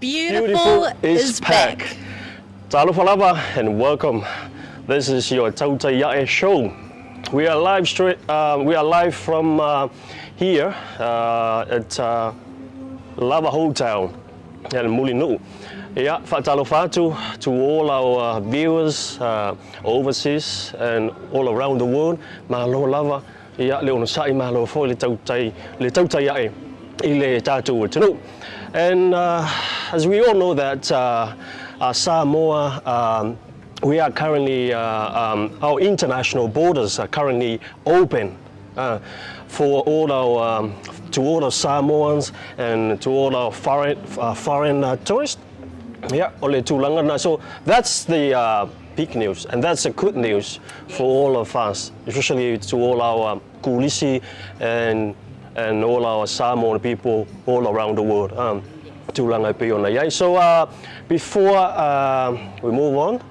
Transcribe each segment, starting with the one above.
Beautiful is back. Talofa lava and welcome. This is your Tautai Yae show. We are live straight. We are live from here at Lava Hotel in Mulinuu. Yeah, fa'atalofa atu to all our viewers overseas and all around the world. Malo lava, ia le onosai malo foi le tautai, le tautai ae i le tātou atunuu. And as we all know that Samoa, we are currently, our international borders are currently open for all our, to all our Samoans and to all our foreign tourists. Yeah, o le tulaga na. So that's the big news, and that's the good news for all of us, especially to all our Kulisi and all our Samoan people all around the world. Tulaga e pei ona iai. So before we move on,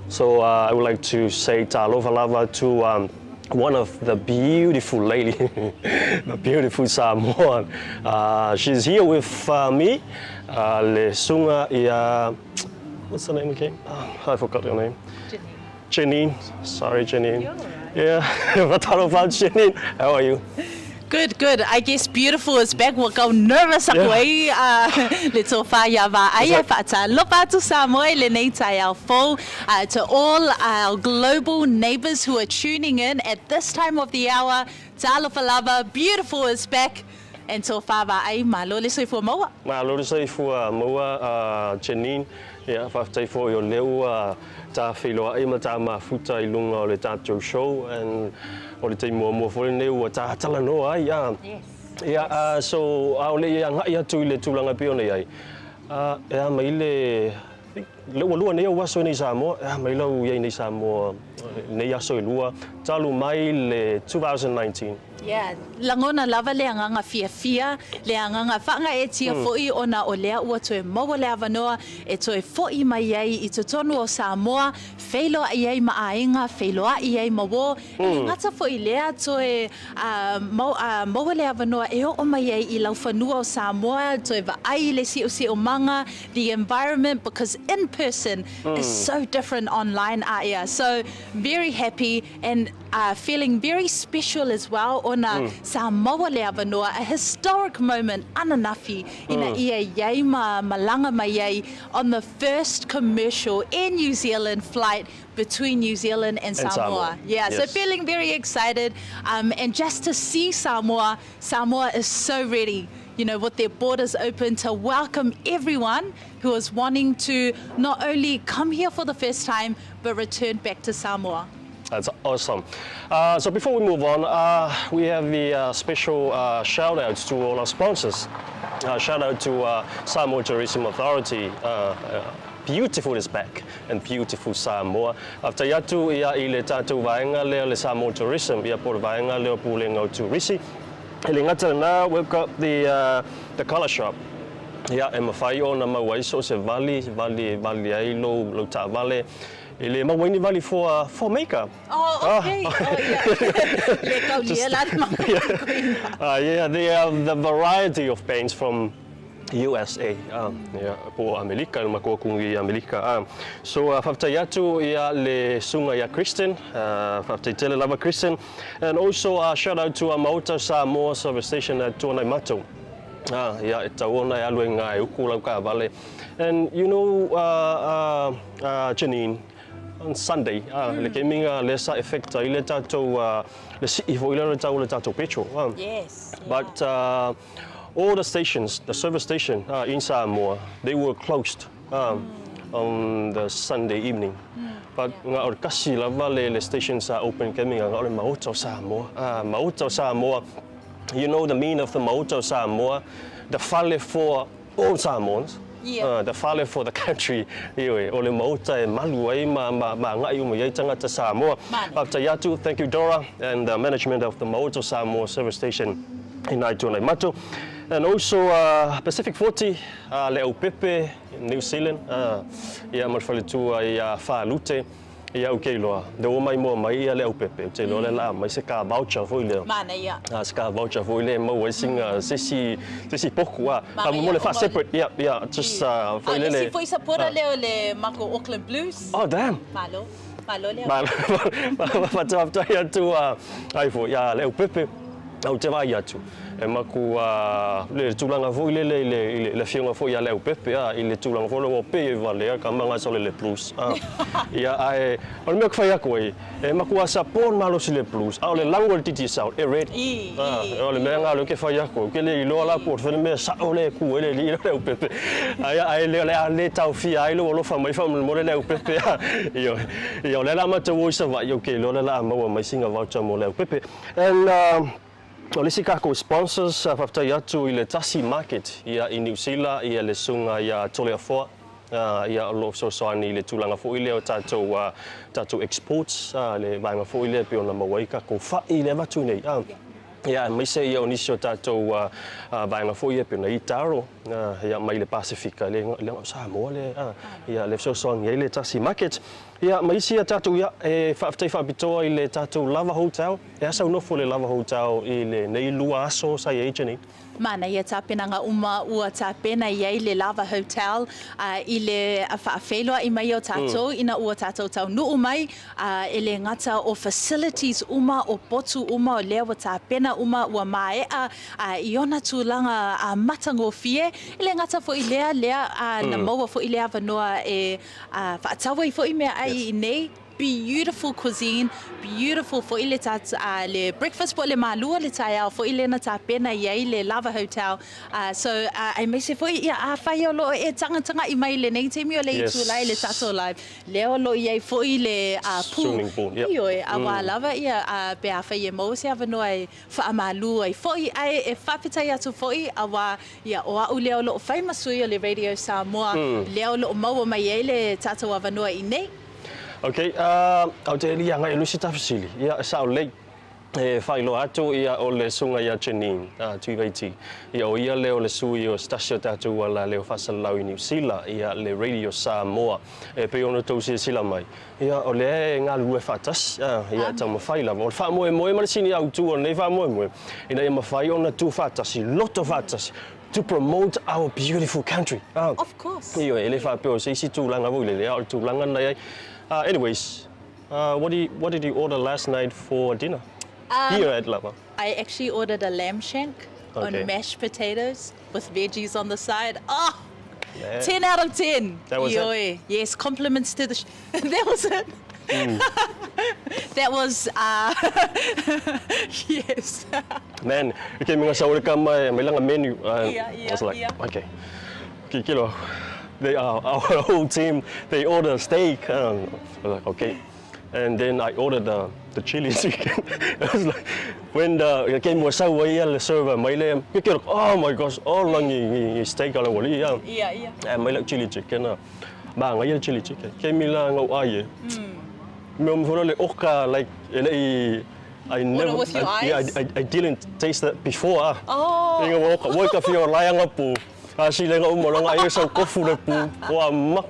so I would like to say talofa lava to one of the beautiful lady, the beautiful Samoan. She's here with me, le sunga ia, what's the name again? Oh, I forgot your name. Janine. Janine. Sorry, Janine. You're all right. Yeah, talofa Janine. How are you? Good, good. I guess beautiful is back. We'll go nervous away. Le tofa ia va ai fa'atalofa atu Samoa i lenei taeao fou. To all our global neighbors who are tuning in at this time of the hour, talofa lava, beautiful is back. And tofa va ai, malo le soifua maua. Malo le soifua maua, Janine. Yeah, fa'afetai foi o lea ua tafeiloai ma tamafuta i luga o le tatou show and o le taimi muamua foi lenei ua tatalanoa ai. Yes. Yeah, so a o le i agai atu i le tulaga e pei ona i ai. E a mai le le ua lua nei au aso i nei Samoa, e a mai lau iai nei Samoa nei aso e lua, talu mai le 2019. Yeah, lagona lava le agaga fiafia, le agaga faagaeetia foi ona o lea ua toe maua le avanoa e toe fo'i mai ai i totonu o Samoa, feiloai ai ma aiga, feiloai ai ma uō, e le gata foi i lea toe maua le avanoa e oo mai ai i laufanua o Samoa, toe vaai i le siosiomaga, the environment, because in person is so different online aia. So very happy and feeling very special as well ona sa maua le avanoa, a historic moment ananafi ina ia iai ma malaga mai ai on the first commercial Air New Zealand flight between New Zealand and And Samoa. Samoa. Yeah, so Yes. feeling very excited and just to see Samoa, Samoa is so ready. With their borders open to welcome everyone who is wanting to not only come here for the first time, but return back to Samoa. That's awesome. So before we move on, we have the special shout outs to all our sponsors. Shout out to Samoa Tourism Authority. Beautiful is back and beautiful Samoa. Faafetai atu ia i le tatou vaega lea le Samoa Tourism ia po o le vaega lea o Pulega o Turisi. E le gata lena, we've got the colour shop. Ia, e mafai ona maua ai so o se vali, vali e vali ai lou taavale. E le maua ai ni vali for makeup. Oh, okay. Oh, yeah. Le kaulia la te Yeah, the variety of paints from USA, yeah, po Amerika, le makoa kungi Amerika. So, faafetai atu ia le susuga ia Kristen, faafetai tele lava Kristen. And also, shout out to Maota Samoa Service Station at Tuanaimato. Ia, e tatau ona e alu e ngā e uku lau taavale. And Janine, on Sunday, le kemiga le sa effect ai le tatou le sii foi le tau le tatou petrol. But all the stations, the service station in Samoa, they were closed on the Sunday evening. But nga o kasi lava le stations are open kemi nga o le Maota o Samoa. Maota o Samoa, you know the meaning of the Maota o Samoa, the fale for all Samoans. The fale for the country. Ioe, o le maota e malu ai ma ngai uma i ai tagata Samoa. Mane. Faafetai atu, thank you Dora and the management of the Maota o Samoa Service Station in Tuanaimato. And also Pacific 40, le Aupepe, New Zealand, ia ma le faletua ia Whaalute, ia o keiloa. Le o mai moa mai ia le Aupepe, te loa le la mai se ka voucher foi lea. Mana ia. Se ka voucher foi lea maua ai singa se isi poku a. Mana Mo le ia, fa o separate, yeah, just foi Ah, lele. le si foi sapora leo le mako Auckland Blues. Oh, damn. Malo. Malo leo. Ma faafetai atu ai foi ia le Aupepe au te vai atu. E maku le tulaga foi lele i le afioga foi ia le Aupepe a i le tulaga foi le ua pe e vale a ka manga sa le Blues. Ia ae o le mea ka fai aku ai e maku a support malosi le Blues. A o le lango le Digicel e red. O le mea ngā le ke fai aku ke le iloa la po o le mea sao le ku e le li le Aupepe. Ai ai le le le tau fia ai lo alofa mai fa mo le Aupepe. Io ia le la mata wo sa va yo ke lo le la maua mai singa voucher mo le Aupepe. And o le isi kako sponsors, faafetai atu i le Tasi Market ia i New Zealand ia le susuga ia Toleafoa ia o lo o fesoasoani i le tulaga foi lea o tatou exports le vaega foi lea pei ona maua ai tatou fa'i i le avatu nei. Ia aemaise ia o nisi o tatou vaega foi ia pei ona i taro ia mai le Pasifika le o Samoa le ia le fesoasoani ai le Tasi Market. Ia ma isi ia tatou ia e faafetai faapitoa i le tatou Lava Hotel. E asa nofo le Lava Hotel i le nei 2 aso sa i ai Janine. Mana ia tapenaga uma ua tapena i ai le Lava Hotel i le faafeiloa i mai o tatou ina ua tatou taunuu mai e le gata o facilities uma o potu uma o lea ua tapena uma ua maea i ona tulaga matagofie e le gata foi lea na maua foi le avanoa e faatau ai foi mea ai i nei beautiful cuisine, beautiful foi le le breakfast po le malua le taeao foi le na tapena i ai le Lava Hotel. So aemaise foi ia afai o loo e tagataga i mai lenei taimi o le itulai le tatou live. Lea o lo i ai foi le pool. Swimming pool, yep. Ioe, a wā lava ia pe afai e maua se avanoa e faamalu ai foi ai e faafetai atu foi a wā ia o au lea o loo fai masui o le Radio Samoa lea o loo maua mai ai le tatou avanoa i nei. Okay, au te li anga e lusi tafsili. Ia sa o lei e faailoa atu ia o le susuga ia Janine Tuivaiti. Ia o ia lea o le sui o stasi o tatou ala leo faasalalau i Niu Sila ia le Radio Samoa e pei ona tou silasila mai. Ia o lea e galulue faatasi ia taumafai lava. O le faamoemoe ma le sini autu o lenei faamoemoe ina ia mafai ona tu faatasi, loto faatasi to promote our beautiful country. Of course. Ioe, e le faapea o se isi tulaga foi lele, a o le tulaga na i ai. Anyways, what did you order last night for dinner? Here at Lava. I actually ordered a lamb shank on mashed potatoes with veggies on the side. Oh, 10 out of 10. That was it? Ioe. Yes, compliments to the. That was it. That was yes. Man, okay, mga sa uli ka may lang a menu. Yeah, I was like, okay. Okay, kilo. They our whole team, they order steak. I was like, okay. And then I ordered the chili chicken. I was like, when the game was so well, the server, my name, oh my gosh, all lang yung steak ala wali ya. And may lang chili chicken na. Ba ngay chili chicken. Kay mila ngaw ay. Me le oka like I never with your I, yeah, eyes? I didn't taste that before. Ah. Oh. Inga wo ka wo ka fio lai nga pu. A si le nga umo nga ai sa kofu le pu. Wa mak.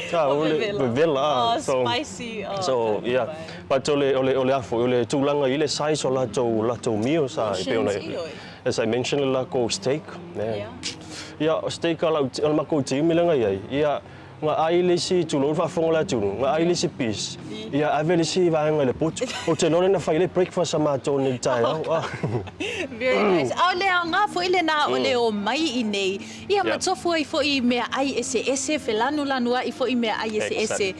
Ta o le vela. Oh, spicy. Oh, so yeah. But ole afo ole tūlanga i le size o la tou mio sa e pe ona. As I mentioned, la ko steak. Yeah. Yeah, steak ala o mako ti mi langa ia. Yeah. Nga ai le si tulo fa fonga la tulo nga ai le si piece ia ave le si vaenga le putu o te lore na fai le breakfast ma tō ni tai au. Very nice. Au le ngā fo ile nā o le o mai i nei. Ia matofu ai fo i mea ai ese ese, whelanu lanu ai fo i mea ai ese ese.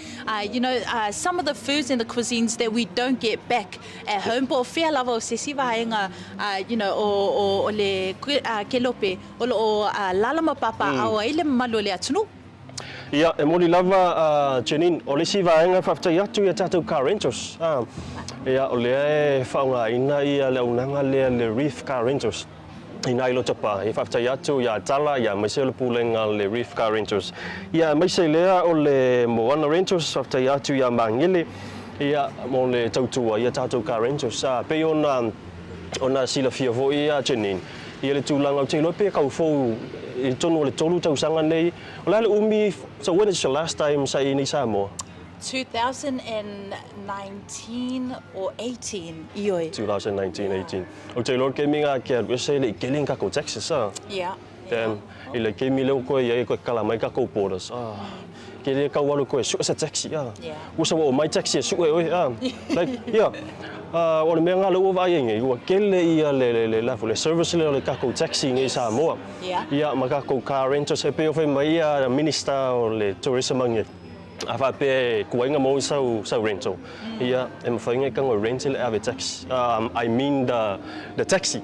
Some of the foods and the cuisines that we don't get back at home, po fea lava o se si vaenga, o le kelope, o lo o lalama papa au ai le malu le atunu. Ia, e moli lava, Janine, o le si vaenga whaftai atu ia tātou car rentals. Ia, o lea e whaonga ina ia le unanga lea le Reef Car Rentals. Ina i loto pa, i whaftai atu ia tala, ia maise o le pulenga le Reef Car Rentals. Ia, maise lea o le Moana Rentals, whaftai atu ia mangele, ia, mo le tautua, ia tātou car rentals. Pe ona sila fia fo ia Janine. Ia le tūlanga o te iloa pe kau fou i tonu o le tolu tausaga nei. O le umi, so when is your last time sa i nei Samoa? 2019 or 18, ioi. 2019, 18. O te iloa ke minga ke alu ese le i keling kako Texas, ah. Then, i le ke mi leo koe ia koe kala mai kako borders. Ah. Ke le kau alu koe su sa taxi, ah. Usa o mai taxi su e oi, ah. Like, yeah. O le mea ngā ua vai ngai, ua kele ia le service le o le kako taxi ngai Samoa. Ia ma kako car rentals e pe o whai mai ia minister o le tourism ngai. A wha pe kuainga mo sau rental. Ia e mawhainga ka ngoi rental ave taxi. I mean the taxi.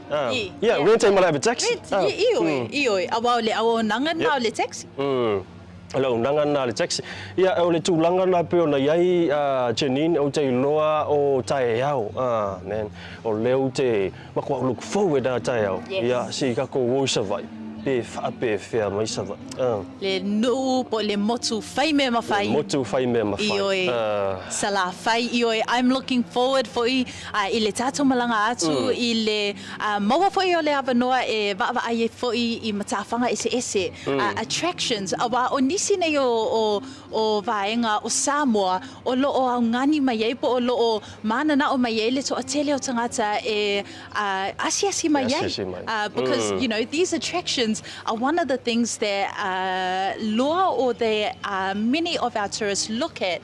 Yeah, rental ma ave taxi. Rent, ioi, ioi. Awa o le awa o nanga na o le taxi. O le unanga na le taxi. Ia o le tūlanga na pe ona iai Janine o te iloa o tae au. Man, o leo te makua look forward a tae au. Ia si kako wo Savai. Pe wha pe whea mai Savai. Le nuu po le motu whai me mawhai. Motu whai me mawhai. Ioi. Sala whai ioi. I'm looking forward fo i le tātou malanga atu, i le maua fo i o le awanoa e waawa ai e fo i matawhanga ese ese. Attractions. Awa o nisi nei o vaenga o Samoa, o lo o au ngani mai ei po o lo o mana o mai ei le toa tele o tangata e asiasi mai ei. Asiasi mai. Because, you know, these attractions are one of the things that lure or that many of our tourists look at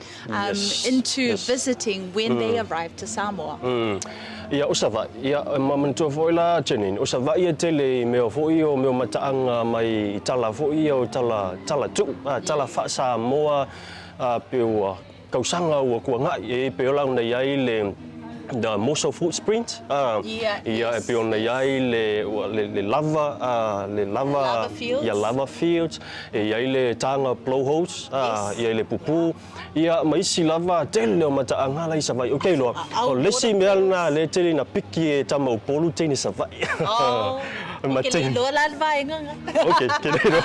into visiting when they arrive to Samoa. Ia o Savai, ia mamantua foi la Janine, o Savai e tele mea foi o mea mataanga mai tala foi o tala tu, tala wha Samoa pe ua kausanga ua kua ngai e pe o lau nei ai le the Moso Footprint. Ia e pe ona iai le lava, le lava, lava fields. Ia lava fields, e iai le tanga blowholes, ia le pupu. Ia maisi lava tele o mataanga lai Savai. Okay loa. O lesi mea na le tele na piki e tama o polu tene Savai. Oh. Ma Ke le tene. loa la le vaenga. Okay, ke le loa.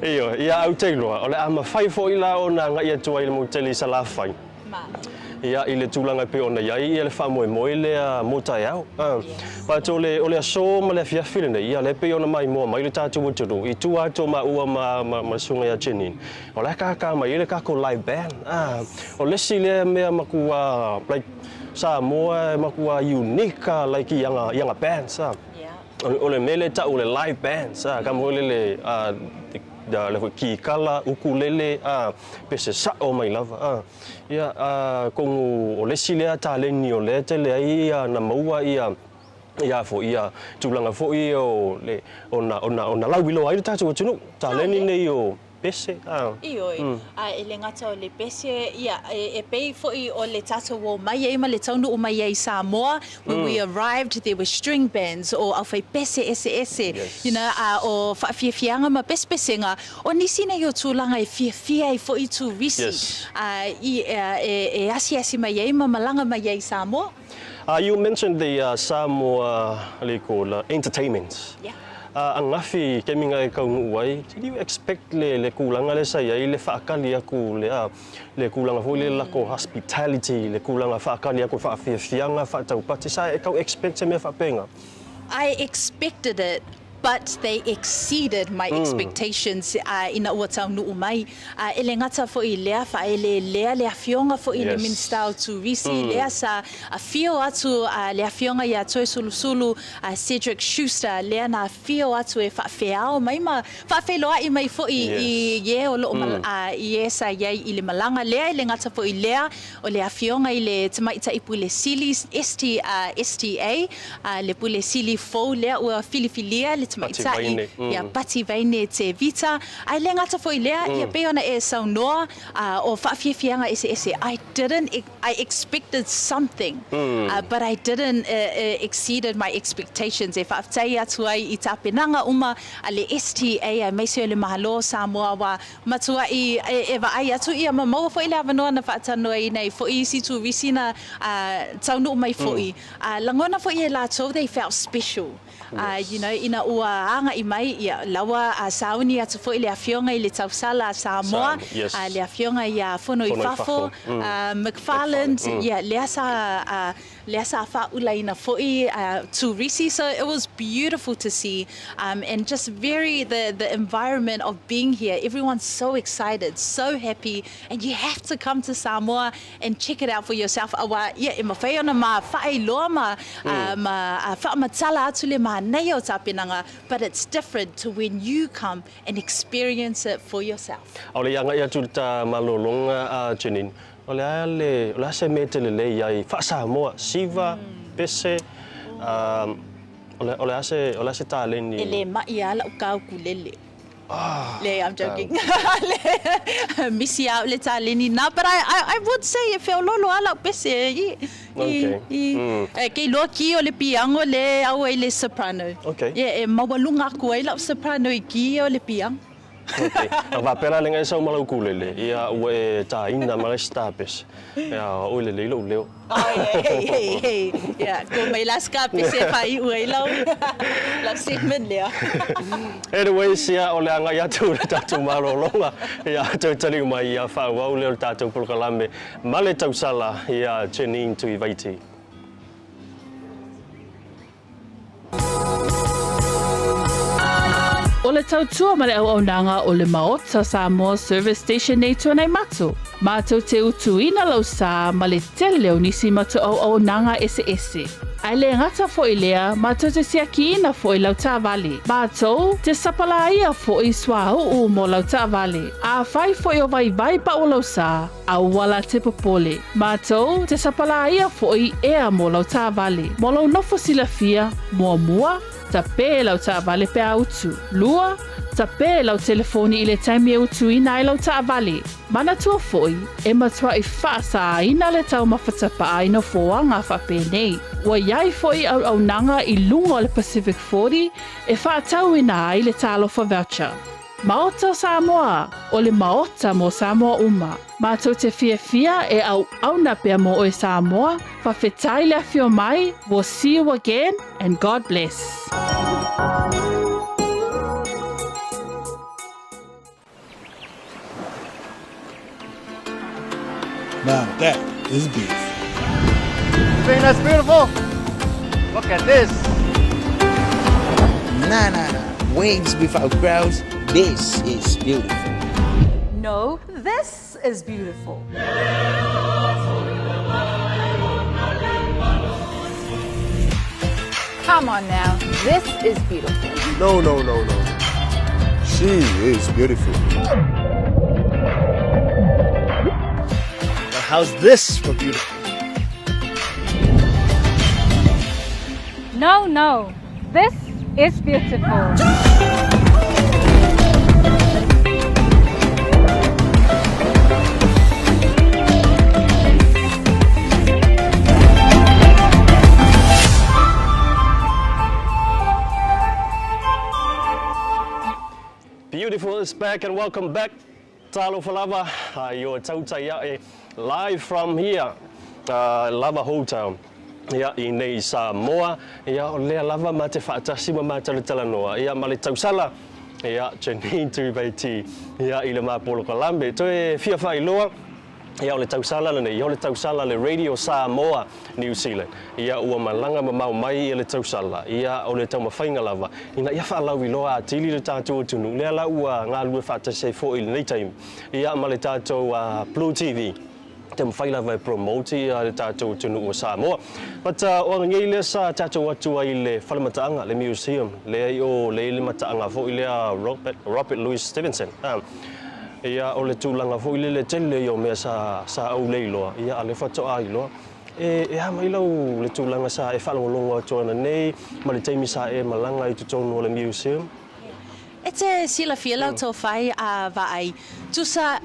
Iyo, ia au te loa. O le ama whai fo i la o nā ngai atua i le motele sa la whai. Ma. Ia i le tūlanga pe ona iai, ia le wha moe lea mō tai au. But o le aso ma le fiafi le nei, ia le pe ona mai moa mai le tātou o turu, i tua atu ma ua ma sunga ia Janine. O le kākā mai i le kako live band. O le si lea mea makua, like, Samoa makua unique, like, ianga band, sa. O le mele ta o le live band, sa. Ka mo le le foi ki kala ukulele pe se sa o mai lava ia kongu o le si lea taleni o le tele ai na maua ia ia fo ia tūlanga fo ia o le ona lau ilo ai le tātou atunu taleni nei o pe pese, a. Ioe, a e le gata o le pese, ia, e pei foi o le tatou o mai ai ma le taunuu mai ai i Samoa, when we arrived there were string bands o aufaipese eseese, you know, a o faafiafiaga ma pesepesega, o nisi nei o tulaga e fiafia ai foi turisi i e asiasi mai ai ma malaga mai ai i Samoa. You mentioned the Samoa, what do you call, entertainment. Yeah. Angafi kemi ngai kaunuu ai, did you expect le le kulaga lea sa i ai le faakali aku le a le kulaga foi le lako hospitality, le kulaga faakali aku faafiafiaga, faataupati, sa e tau expect se mea faapena? I expected it but they exceeded my expectations ina ua taunuu mai. E le gata foi i lea, faaeleelea le afioga foi i le Minista o Turisi, lea sa afio atu le afioga ia Toesulusulu Cedric Schuster, lea na afio atu e faafeao mai ma faafeiloai mai foi i e o loo i e sa i ai i le malaga lea. E le gata foi i lea, o le afioga i le Tamaitai Pule Sili ST, STA, le Pule Sili fou lea ua filifilia le Tamaitai ia Pati Vaine Tevita. Ae le gata foi i lea, ia pei ona e saunoa, o faafiafiaga eseese. I didn't, I expected something, but I didn't, exceeded my expectations. E faafetai atu ai i tapenaga uma a le STA aemaise o le Malo o Samoa ua matuai e vaai atu ia ma maua foi le avanoa na faatalanoaina ai foi isi turisi na taunuu mai foi. Lagona foi e latou, they felt special, you know, ina ua agai mai, ia, laua sauni atu foi le afioga i le tausala a Samoa, le afioga ia Fonoifafo McFarland, ia, lea sa lea sa faaulaina foi turisi. So it was beautiful to see, and just very, the environment of being here, everyone's so excited, so happy, and you have to come to Samoa and check it out for yourself. Aua, ia, e mafai ona ma faailoa ma faamatala atu le manaia o tapenaga, but it's different to when you come and experience it for yourself. A o le i agai atu i le ta malologa a Janine, o le a le, o le a se mea e te lelei ai faa-Samoa, siva, pese, o le, o le a se, o le a se taleni? E le maʻi lava lau ka ukulele. Leai, I'm joking. Le misi lava au le taleni na, but I would say e feoloolo lava lau pese i, i, i, ke iloa ki o le piano le au ai le soprano. Yeah, e maualuga aku ai lau soprano i ki o le piano. Okay. A faapea la le gae sau ma lau ukulele, ia ua e taina ma le isi tapese. Ia, oi lelei lou leo. Oh, yeah, hey, hey, hey. Yeah, ko mai la ska pese e faaiu ai lau, lau segment lea. Anyways, ia, o le agai atu i le tatou malologa, ia, toe taliu mai ia faaauau lea o le tatou polokalame ma le tausala ia Janine Tuivaiti. O le tautua ma le auaunaga o le Maota Samoa Service Station nei Tuanaimato, matou te utuina lau sa ma le tele o nisi matou auaunaga eseese. Ae le gata foi lea, matou te siakiina foi lau taavale. Matou te sapalaia foi suauu mo lau taavale. Afai foi o vaivai pau lau sa, Aua la te popole. Matou te sapalaia foi ea mo lau taavale. Mo lou nofo silafia, muamua, tape lau taavale pe a utu. Lua, tape lau telefoni i le taimi e utuina ai lau taavale. Manatua foi, e matuai faasaaina le taumafa tapaa i nofoaga faapenei. Ua i ai foi auaunaga i luga o le Pacific 40 e faatauina ai le Talofa Voucher. Maota o Samoa, o le Maota mo Samoa uma. Matou te fiafia e auauna pea mo oe Samoa, fawhetai le afio mai, we'll see you again and God bless. Now that is beef. Think that's beautiful? Look at this. Nah, nah, nah. Waves without crowds. This is beautiful. No, this is beautiful. Come on now, this is beautiful. No, no, no, no. She is beautiful. But how's this for beautiful? No, no, this is beautiful. Beautiful is back and welcome back. Talofa lava, your tautai ae live from here, Lava Hotel. Ia, i nei Samoa, ia, o lea lava ma te faatasi ma matalatalanoa, ia, ma le tausala, ia, Janine Tuivaiti, ia, i le ma polokalame. Toe fia faailoa, Ia, o le tausala lenei, ia o le tausala le Radio Samoa New Zealand. Ia, ua malaga mamao mai ia le tausala, ia, o le taumafaiga lava, ina ia faalauiloa atili le tatou atunuu, lea la ua galulue faatasi ai foi i lenei taimi, ia, ma le tatou Blue TV, taumafai lava e promote ia le tatou atunuu o Samoa. But, o aganei lea sa tatou atu ai i le falemataaga, le museum, lea i o le i le mataaga foi lea Robert, Robert Louis Stevenson. Ia, o le tulaga foi lele tele ia o mea sa, sa ou le iloa, ia, a lea faatoa iloa. E, e a mai lau le tulaga sa e faalogologo atu ana nei ma le taimi sa e malaga i totonu o le museum? E te silafia lau tofai a vaai, tusa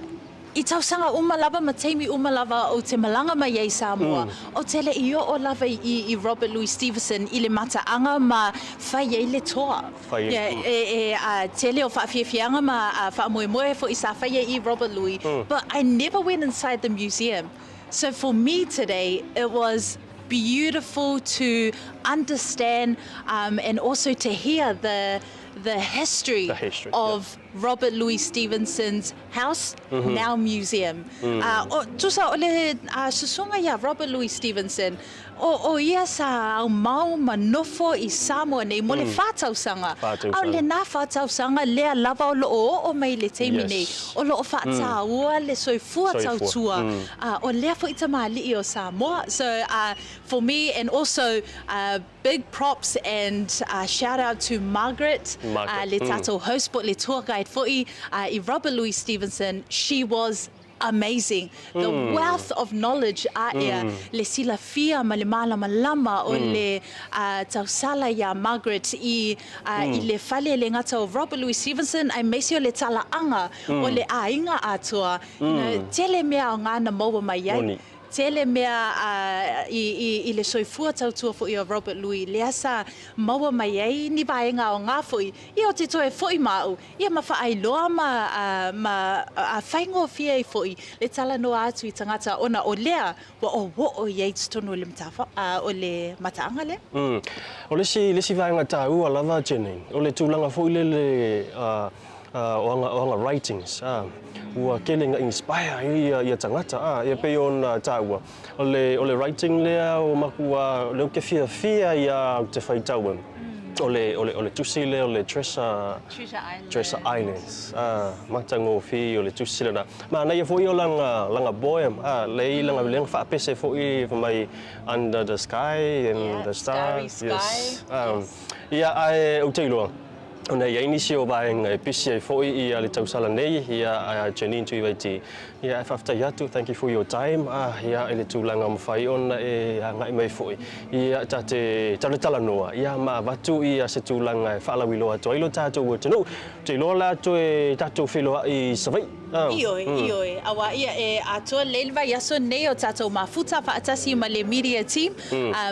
i tausaga uma lava ma taimi uma lava ou te malaga mai ai i Samoa, ou te le i oo lava i i Robert Louis Stevenson i le mataaga ma fai ai le toa. Fai Ia, e, e, a, tele o faafiafiaga ma a, faamoemoe foi sa fai ai i Robert Louis, but I never went inside the museum. So for me today, it was beautiful to understand um, and also to hear the, the history, The history, of Robert Louis Stevenson's house, now museum. Uh, o, tusa o le uh, susuga ia Robert Louis Stevenson, o, o ia sa aumau ma nofo i Samoa nei mo le whātausaga. Whā A o tausaga. lenā whātausaga lea lava o loo oo mai i le taimi nei, Yes. o loo whaatāua le soifua Soifua. tautua, uh, o lea foi tamalii o Samoa. So uh, for me, and also uh, big props and uh, shout out to Margaret, Margaret. Uh, le tātou host po le tour guide foi uh, i Robert Louis Stevenson. She was amazing. The wealth of knowledge a ea, le silafia ma le malamalama o le uh, tausala iā Margaret i, uh, i le fale le gata o Robert Louis Stevenson aemaise o le talaaga o le aiga atoa. You know, tele mea o ngā na maua mai ai. Moni. Tele mea uh, i, i, i le soifua tautua foi o Robert Louis, lea sa maua mai ai ni vaega o ngā foi, ia o te toe foi maau, ia ma whaailoa ma, uh, ma uh, whaingofie ai foi, le talanoa atu i tangata ona o lea, ua o oo i ai totonu o le matafa, uh, o le mataaga lea. O le isi, le isi vaega taua lava Jenny, o le tulaga foi lele uh, o anga, o anga writings, a, ua tele ina inspire ai ia, ia tagata, a, ia pei ona taua. O le, o le writing lea o makua, o lea ou te fiafia ia ou te faitau ai. O le, o le, o le tusi lea o le Treasure, Treasure Island. Treasure Islands, a, matagofie o le tusi lena. Manaia foi o lana, lana poem, a, lea i lana, lea na faapese foi fai mai Under the Sky and Yeah, the Starry Stars. Sky. Yes. Ia, ae ou te iloa, ona e i ai nisi o vaega e pisi ai foi ia le tausala nei, ia a Janine Tuivaiti. Ia, e faafetai atu, thank you for your time, a, ia, i le tulaga o mafai ona e agai mai foi. Ia, ta te talatalanoa, ia, ma avatu ia se tulaga e faalauiloa atu ai lo tatou atunuu. Ou te iloa la toe tatou feiloai i Savaii. A, Ioe, ioe, auā ia e atoa lei le vaiaso nei o tatou mafuta faatasi ma le media team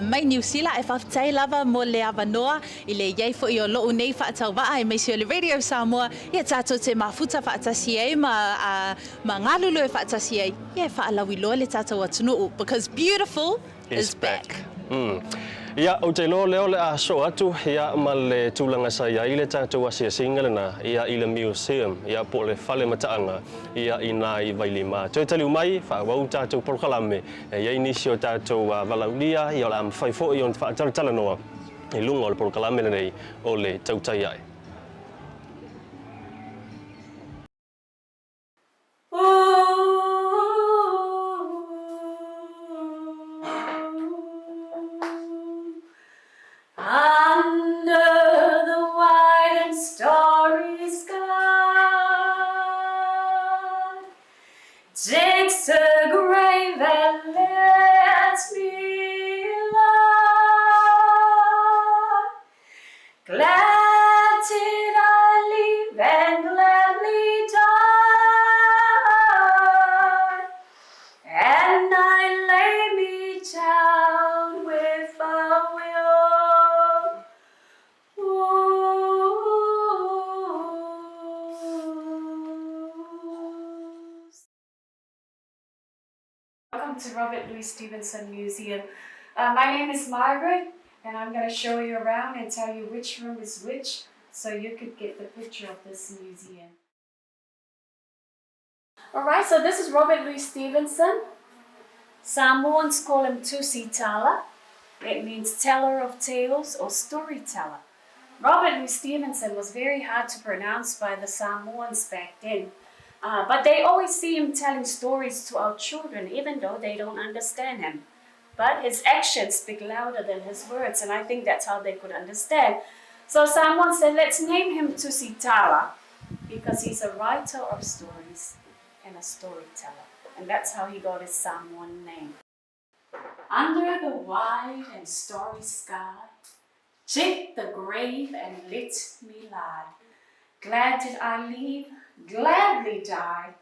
mai Niu Sila e faafetai lava mo le avanoa i le iai foi o lou nei faatauvaa aemaise o le Radio Samoa ia tatou te mafuta faatasi ai ma ma galulue faatasi ai ia e faalauiloa le tatou atunuu because beautiful is back. Ia, ou te iloa lea o le a soo atu, ia, ma le tulaga sa i ai le tatou asiasiga lena, ia, i le museum, ia, po o le fale mataaga, ia, i nā i Vailima. Toe taliu mai, faaauau tatou polokalame, e i ai nisi o tatou valaaulia, ia, o le a mafai foi ona faatalatalanoa i luga o le polokalame lenei o le Tautai Ae. Under the wide and starry sky, digs a grave and lets me lie. Glad Welcome to Robert Louis Stevenson Museum. Uh, my name is Margaret, and I'm going to show you around and tell you which room is which so you could get the picture of this museum. All right, so this is Robert Louis Stevenson. Samoans call him Tusitala. It means teller of tales or storyteller. Robert Louis Stevenson was very hard to pronounce by the Samoans back then. Uh, but they always see him telling stories to our children, even though they don't understand him. But his actions speak louder than his words, and I think that's how they could understand. So someone said, let's name him Tusitala because he's a writer of stories and a storyteller. And that's how he got his Samoan name. Under the wide and starry sky, Take the grave and let me lie. Glad did I leave, gladly die,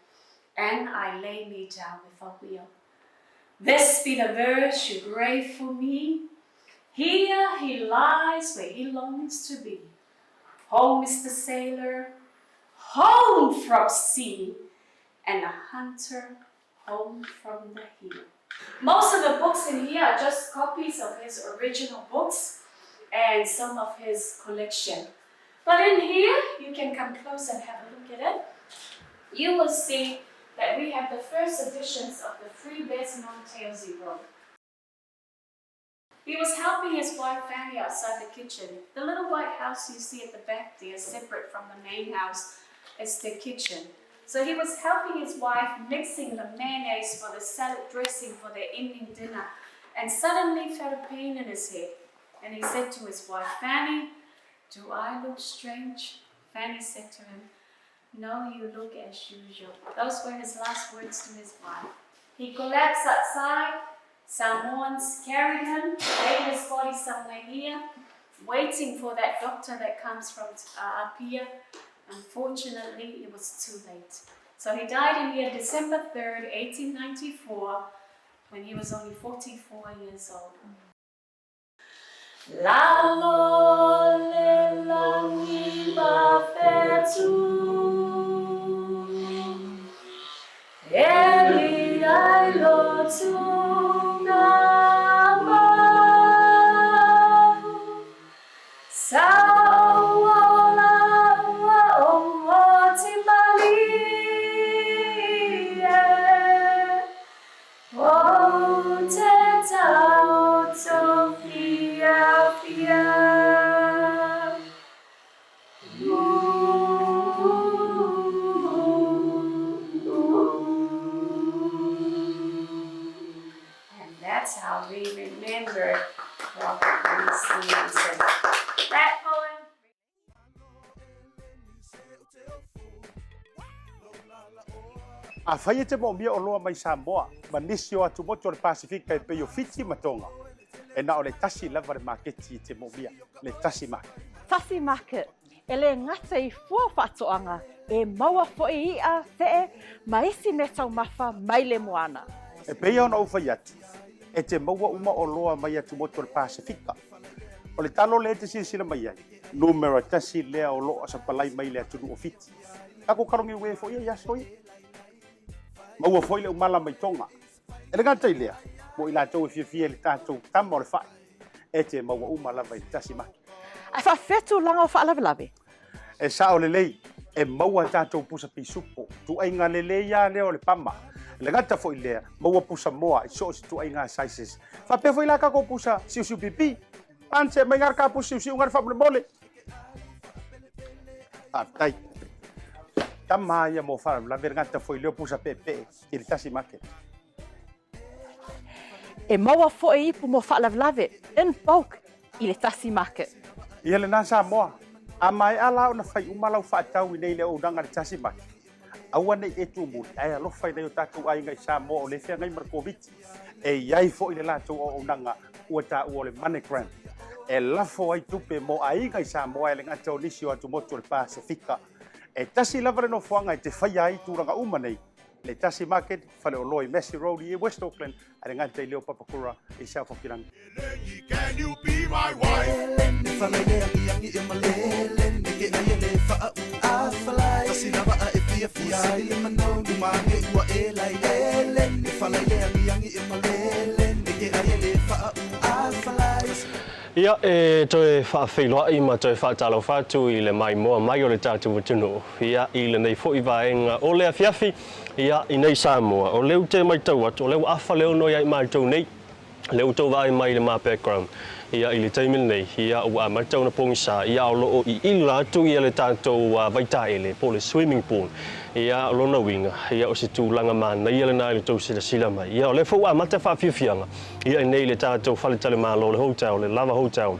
and I lay me down with a wheel. This be the verse you grave for me. Here he lies where he longs to be. Home is the sailor, home from sea, and the hunter home from the hill. Most of the books in here are just copies of his original books and some of his collection. But in here, you can come close and have a look at it. You will see that we have the first editions of the three best known tales he wrote. He was helping his wife Fanny outside the kitchen. The little white house you see at the back there, separate from the main house, is the kitchen. So he was helping his wife mixing the mayonnaise for the salad dressing for their evening dinner and suddenly felt a pain in his head. And he said to his wife, Fanny, do I look strange? Fanny said to him, No, you look as usual. Those were his last words to his wife. He collapsed outside. Samoans carried him, laid his body somewhere here, waiting for that doctor that comes from uh, Apia. Unfortunately, it was too late. So he died in here December 3rd, 1894, when he was only 44 years old. Lalo le langi ma fetu Eli ai lo tunga mau Sa ola ua o ti malie O te taoto fiafia. And that's how we remember Robert Louis Stevenson. That poem. Afai e te moomia oloa mai Samoa ma nisi o atumotu o le Pasifika e pei o Fiti ma Tonga, e na o le tasi lava le maketi e te moomia, le Tasi Market. Tasi Market, e le gata i fua faatoaga, e maua foi i'a, fe'e, ma isi mea taumafa mai le moana. E pei ona ou fai atu, e te maua uma oloa mai atumotu o le Pasifika. O le talo lea e te silasila mai ai, numera tasi lea o loo sapalai mai le atunuu o Fiti. Takou kalogi uē foi ia i aso ia. Maua foi le umala mai Tonga. E le gata i lea, mo i latou e fiafia i le tatou tama o le fai, e te maua uma lava i le tasi maki. Ae faafefea tulaga o faalavelave? E sao lelei, e maua tatou pusa pisupo, tuaiga lelei a lea o le pama. E le gata foi lea, maua pusa moa i so o se tuaiga sizes. Faapea foi la takou pusa siusiu pipi. Pane mai ngā ka pusa siusiu ngā faamolemole. Faafetai. Tama ia mo faalavelave le gata foi lea o pusa peepee i le tasi market. E maua foi ipu mo faalavelave in bulk i le tasi market. Ia lena Samoa, a maea la ona fai uma lau faatau i nei le auaunaga i le tasi market, aua nei e tumuli ae alofa i nai o tatou aiga i Samoa o lea e feagai ma le Koviti. E i ai foi le latou auaunaga ua taua o le MoneyGram e lafo ai tupe mo aiga i Samoa e le gata o nisi o atumotu o le Pasefika. E tasi lava le nofoaga e te faia ai tulaga uma nei, le Tasi Market, Faleoloa i Massey Road i West Auckland, a le gata i lea o Papakura i South Hokirangi. Can you be my wife? Ia, e toe faafeiloai ma toe faatalofa atu i le maimoa mai o le tatou atunuu, ia, i lenei foi vaega o le afiafi, ia, i nei Samoa. O lea ou te matau atu, o lea ua afa le ono ia i matou nei, lea ua outou vaai mai i le ma background, ia, i le taimi lenei, ia, ua amata ona pogisa, ia, o lo o iila atu ia le tatou vaitaele, po o le swimming pool. Ia, o lona uiga, ia, o se tulaga manaia lena i le tou silasila mai. Ia, o lea foi ua amata faafiafiaga, ia, i nei i le tatou faletalimalo, le hotel, le Lava Hotel,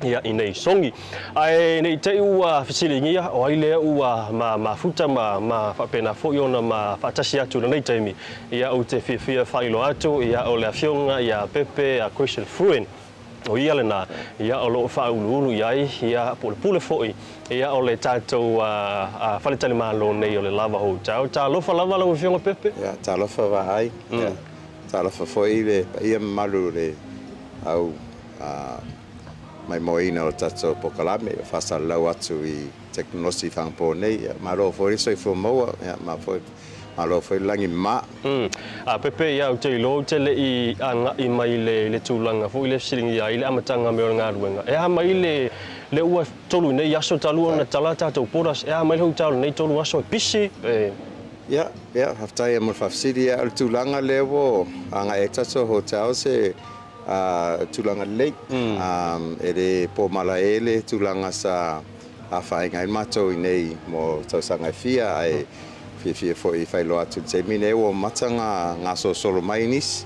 ia, i nei Sogi. Ae ne i te i ua fesiligia, o ai lea ua ma mafuta ma ma faapena foi ona ma faatasi atu i lenei taimi, ia, ou te fiafia e faailoa atu, ia, o le Afioga ia Pepe Christian Fruen, o ia lena, ia, o lo o faauluulu i ai, ia, po o le pule foi, ia, o le tatou faletalimalo nei o le Lava Hotel. Talofa lava lau Afioga Pepe. Ia, talofa Vaai. Ia, talofa foi le paia mamalu o le au maimoaina o le tatou polokalame o faasalalau atu i tekonolosi faanapo nei. Ia, malo foi le soifua maua, ia, malo foi le lagi mama. A Pepe, ia, ou te iloa ou te le i agai mai i le tulaga foi lea e fesiligia ai le amataga mai o le galuega. E a mai le ua tolu nei aso talu ona tala tatou borders, e a mai le hotel i lenei tolu aso e pisi e. Ia, ia, faafetai mo le faafesili. Ia, o le tulaga lea ua agai ai tatou hotels e tulaga lelei. E le po malae le tulaga sa afaina ai matou i nei mo tausaga e fia, ae fiafia foi e faailoa atu i le taimi nei ua mata gasolosolo mai nisi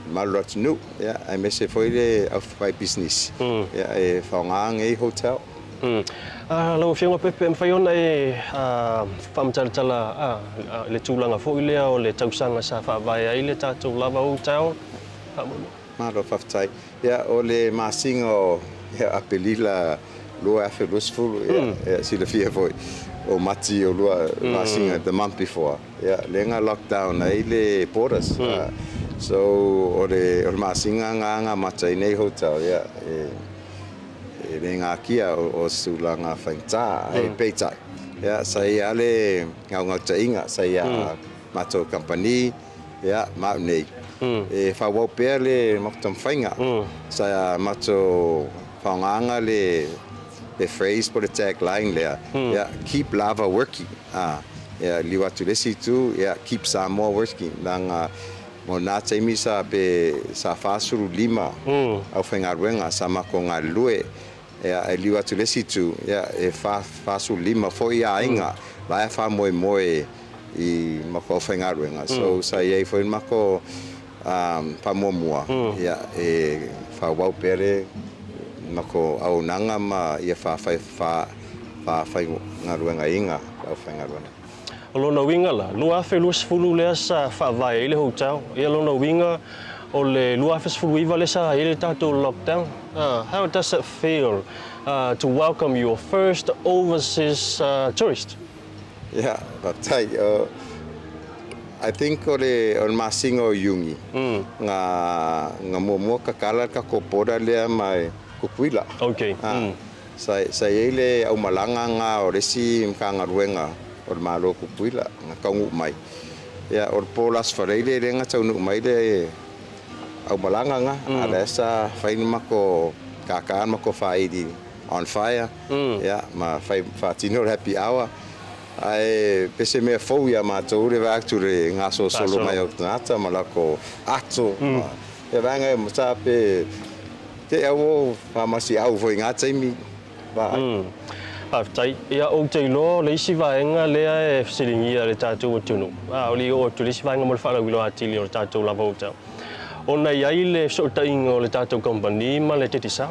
mamalu o le atunuu, ia, aemaise foi le aufaipisinisi, ia, e faaaoga nei hotel. Lau Afioga Pepe, e mafai ona e faamatalatala le tulaga foi lea o le tausaga sa faavae ai le tatou Lava Hotel? Faamolemole. Malo faafetai. Ia, o le masina o Aperila 2020, ia, ia, silafia foi, o Mati o lua masina, the month before, ia, lea na lockdown ai le borders. So, o le masina na amata ai nei hotel, ia, e le natia o se tulaga faigata, ae peitai, ia, sa i ai lava le naunautaiga sa i a matou kamupani, ia, ma au nei, e faaauau pea le matou taumafaiga. Sa matou faaaogaina le phrase po o le tagline lea, ia, "Keep Lava working." Ia, liu atu i le isi itu, ia, "Keep Samoa working." Leaga mo lena taimi sa pe sa 45 aufaigaluega sa matou galulue. Ia, e liu atu i le isi itu, ia, e 45 foi aiga la e faamoemoe i matou aufaigaluega. So sa i ai foi le matou faamuamua, ia, e faaauau pea le matou auaunaga ma ia faafaigaluegaina le aufaigaluega. O lona uiga la, 2020 lea sa faavae ai le hotel. Ia lona uiga o le 2019 lea sa ai le tatou lockdown. How does it feel to welcome your first overseas tourist? Ia, faafetai. I think o le masina o Iuni, na muamua tatala le tatou border lea ma Tutuila. Sa i ai le aumalaga na o le isi Matagaluega o le Malo o Tutuila na taunuu mai. Ia, o le po o le Aso Faraile lea na taunuu mai le aumalaga na, a o lea sa fai le matou tata le matou faili on fire, ia, ma fai faatino le happy hour. Ae pe se mea fou ia matou le vaai atu i le gasolosolo mai o tagata ma latou ato. Ia vaega e sa pe te i au faamasiau foi i na taimi vaai. Faafetai. Ia, ou te iloa o le isi vaega lea e fesiligia e le tatou atunuu, a o le i oo atu i le isi vaega mo le faalauiloa atili o le tatou Lava Hotel, ona e i ai le fesootaiga o le tatou kamupani ma le Digicel,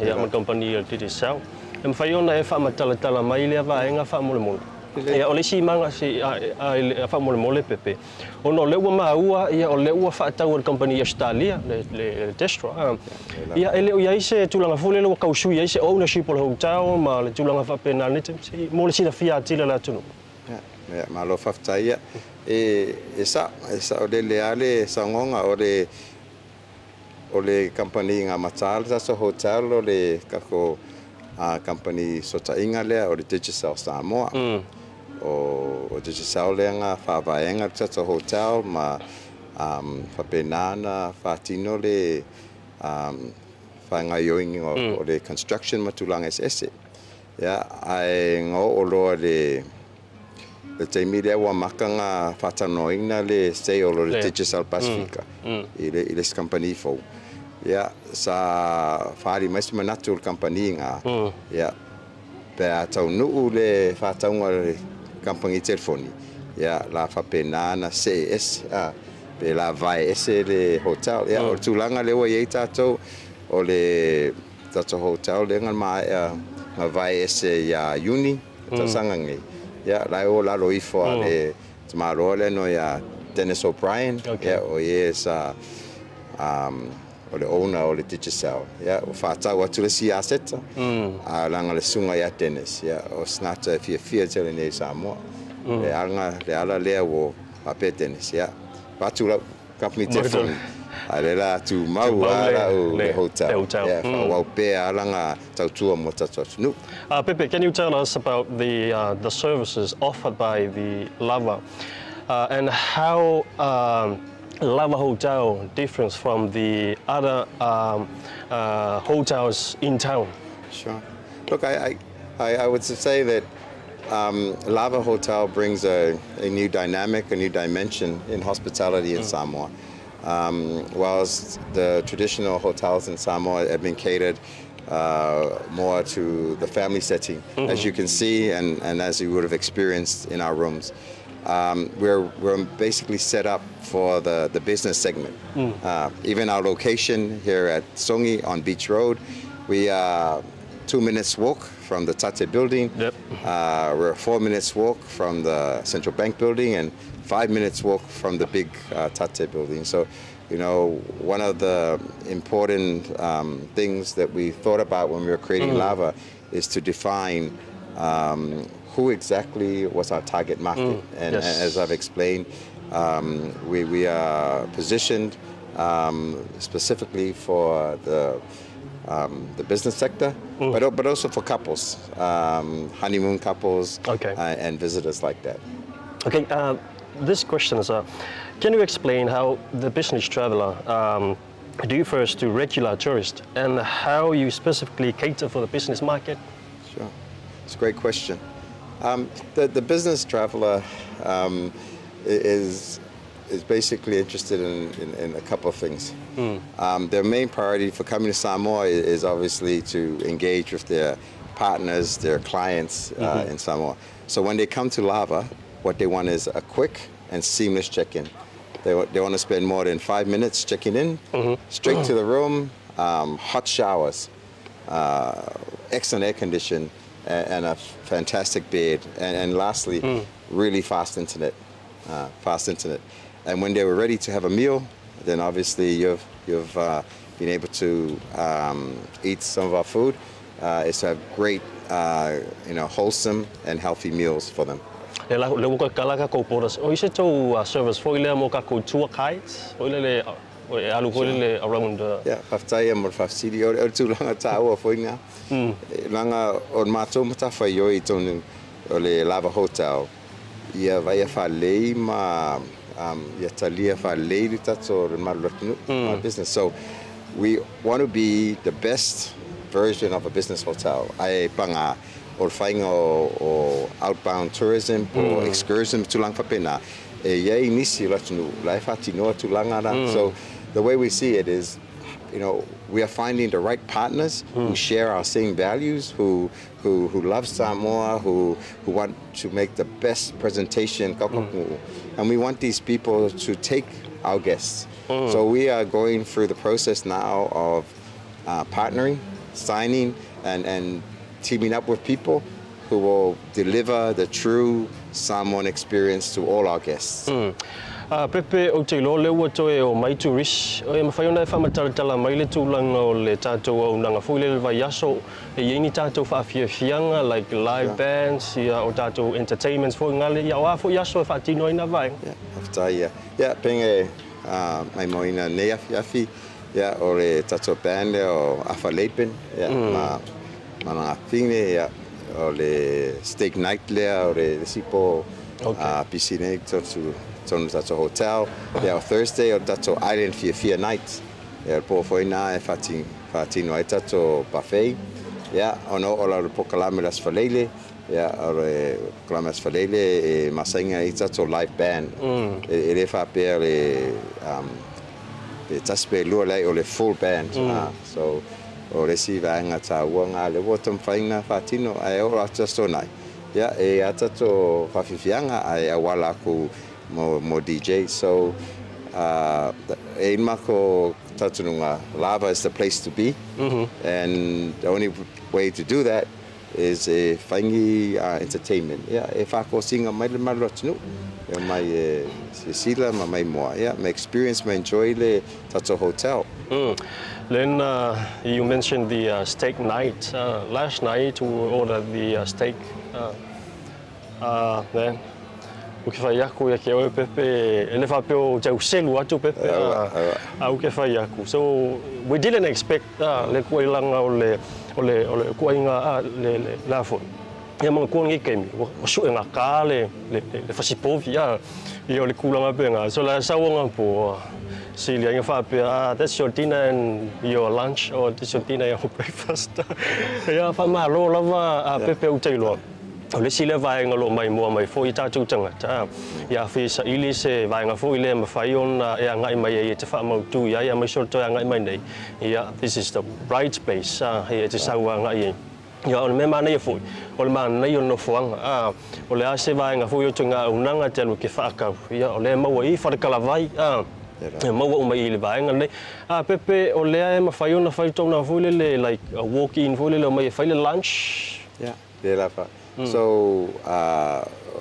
ia, ma le kamupani a le Digicel. E mafai ona e faamatalatala mai lea vaega faamolemole? Ia, o le isi maga faamolemole Pepe, ona o lea ua maua, ia, o lea ua faatau e le kamupani i Ausetalia, le Telstra. Ia, e le o i ai se tulaga foi lele ua tau sui ai se ownership o le hotel ma le tulaga faapena i lenei taimi, mo le silafia atili e le atunuu. Ia, malo faafetai. Ia, e saolele lava le saunoaga. O le kamupani na amata le tatou hotel o le tatou kamupani fesootaiga lea o le Digicel Samoa. O Digicel lea na faavaeina le tatou hotel ma Faapena ona faatino le faagaoioiga o le construction ma tulaga eseese. Ia, ae na oo loa i le taimi lea ua amata ona faatalanoaina le sale o le Digicel Pasifika i le isi kamupani fou, ia, sa faaali mai se manatu o le kamupani lena, ia, pe a taunuu le faatauga o le kamupani telefoni, ia, la faapena ona see ese, pe la vae ese le hotel. Ia, o le tulaga lea ua i ai tatou, o le tatou hotel lea na maea na vae ese ia Iuni le tausaga nei, ia, la e o lalo ifo a le tamaloa lea no ia Dennis O'Brien, ia, o ia sa o le owner o le Digicel. Ia, ua faatau atu le isi aseta, a leaga le susuga ia Dennis, ia, o se tagata e fiafia tele nei i Samoa. Le ala, le ala lea ua faapea Dennis, ia, avatu lau company telefoni, a o lea la tumau lava lau le hotel. Ia, faaauau pea lana tautua mo tatou atunuu. Pepe, can you tell us about the services offered by the Lava and how Lava Hotel differs from the other hotels in town? Sure. Look, I would say that Lava Hotel brings a new dynamic, a new dimension in hospitality in Samoa. Whilst the traditional hotels in Samoa have been catered more to the family setting, as you can see and as you would have experienced in our rooms, we're basically set up for the business segment. Even our location here at Sogi on Beach Road, we are 2 minutes walk from the Tate building. We're a 4 minutes walk from the Central Bank building and 5 minutes walk from the big Tate building. So, one of the important things that we thought about when we were creating Lava is to define who exactly was our target market. And as I've explained, we are positioned specifically for the business sector, but also for couples, honeymoon couples, and visitors like that. Okay, this question is, can you explain how the business traveler differs to regular tourist and how you specifically cater for the business market? Sure. It's a great question. The business traveler is basically interested in a couple of things. Their main priority for coming to Samoa is obviously to engage with their partners, their clients in Samoa. So when they come to Lava, what they want is a quick and seamless check-in. They want to spend more than 5 minutes checking in, straight to the room, hot showers, excellent air condition, and a fantastic bed. And lastly, really fast internet, fast internet. And when they were ready to have a meal, then obviously you've been able to eat some of our food. Is to have great, wholesome and healthy meals for them. Le la le ua kala ka kou borders. O ise tou service foi lea mo ka kou tour guides. Foi le le o e alu foi le around the Ia, faafetai mo le faafesili. O le tulaga taua foi lena. Leaga o le matou matafaioi i totonu o le Lava Hotel, ia vaia faalelei ma ia talia faalelei le tatou le mamalu o le atunuu, ma business. So we want to be the best version of a business hotel. Ae paga o le faiga o outbound tourism po o excursion ma tulaga faapena, e i ai nisi o le atunuu la e faatinoa tulaga la. So the way we see it is, we are finding the right partners who share our same values, who love Samoa, who want to make the best presentation. And we want these people to take our guests. So we are going through the process now of partnering, signing, and teaming up with people who will deliver the true Samoan experience to all our guests. Pepe o te iloa lea ua toe omai tourist, e mafai ona e faamatalatala mai le tulaga o le tatou auaunaga foi lele vaiaso e i ai ni tatou faafiafiaga like live bands ia o tatou entertainments foi gale ia o a foi aso e faatino ai na vaega. Ia, faafetai ia. Ia, pei ona maimoaina nei afiafi, ia, o le tatou band lea o Afa Lapen, ia, ma lana afafine, ia, o le steak night lea o le isi po pisi nei totonu o le tatou hotel. Ia o Thursday o le tatou island fiafia night. Ia o le po foi lena e faatino ai tatou buffet. Ia ona oo lea o le polokalame i le Aso Faraile, ia o le polokalame Aso Faraile e masani ai tatou live band. E le faapea o le pe tasi pe lua, leai, o le full band. So o le isi vaega taua lena lea ua taumafai ona faatino, ae oo atu Aso Toonai, ia e i ai tatou faafiafiaga ae auala atu mo DJ. So e i ai le matou talitonuga, Lava is the place to be, and the only way to do that is e fai ni entertainment, ia e faatosina mai le mamalu o le atunuu e omai e silasila ma maimoa, ia ma experience ma enjoy le tatou hotel. Then you mentioned the steak night. Last night we ordered the steak. Then ou te fai atu ia te oe Pepe, e le faapea o te au selu atu Pepe, a ou te fai atu. So we didn't expect le kuailaga o le o le o le kuaiga le le la foi. Ia manatua lenei taimi, ua suegata le le le fasipovi ia o le tulaga pena. So la sau anapo sili ai na faapea, "Ah, that's your dinner and your lunch," or "This your dinner and your breakfast." Ia faamalo lava a Pepe ou te iloa. O le isi lea vaega o lo o maimoa mai foi i tatou tagata, ia fia saili se vaega foi lea e mafai ona e agai mai ai e te faamautu i ai aemaise o le toe agai mai nei. Ia, this is the right place e te sau agai ai. Ia, o le mea manaia foi, o le manaia o le nofoaga. O le a se vaega foi o te auaunaga te alu ke whaakau. Ia, o lea maua i wharekalavai, e maua uma i le vaega nei. A Pepe, o lea e mafai ona fai tona foi lele, like a walk-in foi lele o mai e fai le lunch. Yeah, le lava. So,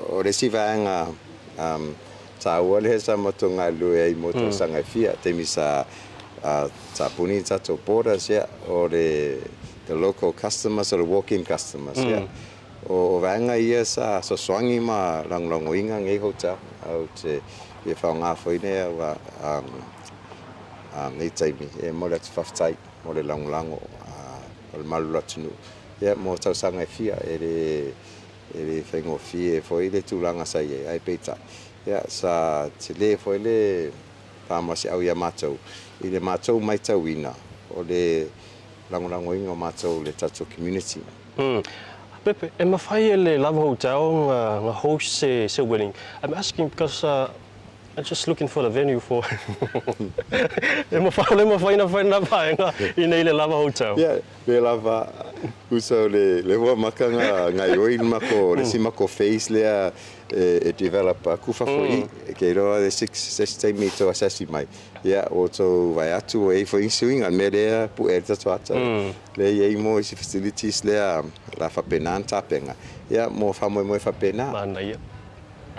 o le isi vaega taua lea sa matou galulue ai mo tausaga e fia, taimi sa tapuni tatou borders, ia, o le the local customers, o le walk-in customers, ia. O vaega ia sa sosoagi ma lagolagoina nei hotel, au te fia faaaoga foi lea ua nei taimi e momoli atu faafetai mo le lagolago o le malu o le atunuu, ia, mo tausaga e fia. E le faigofie foi le tulaga sa i ai, ae peitai, ia, sa tele foi le faamasiau ia matou i le matou matauina o le lagolagoina o matou le tatou community. Pepe, e mafai e le Lava Hotel nga host se wedding? I'm asking because I'm just looking for the venue for e mafai le mafai na fai na vaega i nei le Lava Hotel. Yeah, le lava usa le ua makanga ngai oi mako le si mako face lea e develop aku fafo i ke roa le six six taimi to asasi mai. Ia o to vai atu e fo insuinga me lea pu e tato ata. Le ia mo isi facilities lea la faapena tapenga. Ia mo fa mo mo faapena. Manaia.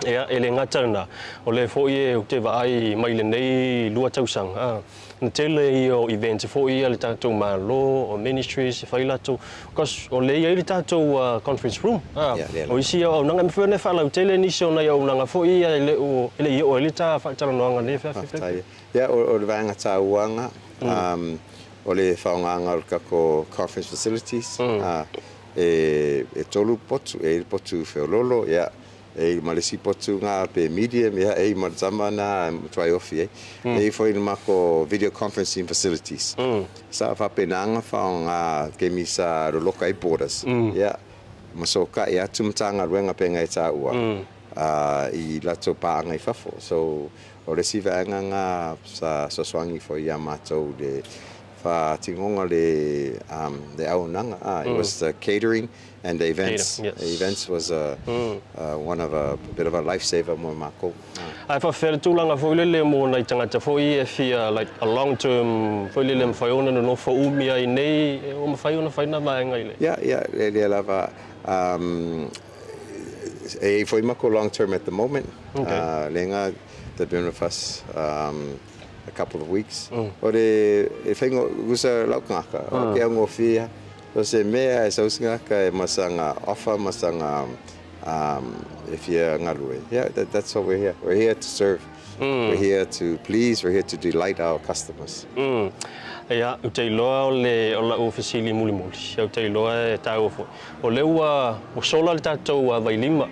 Ia, e le gata lena, o le foi e o te vaai mai lenei 2 tausaga. Na tele ia o events foi ia le tatou Malo, o ministries e fai latou. Because o le ia i le tatou conference room. Ia, lea O isi auaunaga, e mafai ona faalautele nisi o nai auaunaga foi ia e le o e le i oo ai le ta faatalanoaga nei feafi Pepe. Faafetai. Ia o le vaega tauaga o le faaaogaga o le tatou conference facilities e tolu potu, e i le potu feololo, ia, e i ma le isi potu ngā pe medium, ia, e i ma le tama na matuai ofi ai. E i foi le mako video conferencing facilities. Sa faapenaga faaaoga kemi sa loloka ai borders. Ia, ma so ka e atu matagaluega pe ngai taua i latou paaga i fafo. So, o le isi vaega nga sa sosoagi foi ia matou le faatinoga le auaunaga. It was the catering and the events. Cater, yes. The events was one of a bit of a lifesaver mo makou. Ae faafefea le tulaga foi lele mo nai tagata foi e fia like a long term foi lele mafai ona nonofo umi ai nei, e ua mafai ona fai na vaega i le. Yeah, le lea lava e foi mako long term at the moment. Le they've been with us a couple of weeks. O le e whaingo usa lau ngaka, o ke au ngō fia, o se mea e sausingaka e masanga offer, masanga um, e fia galue. Yeah, that, that's what we're here. We're here to serve. We're here to please, we're here to delight our customers. Ia, ou te iloa o le, o lau fesili mulimuli, ou te iloa e tāua foi. O lea ua, ua sola le tatou vailima.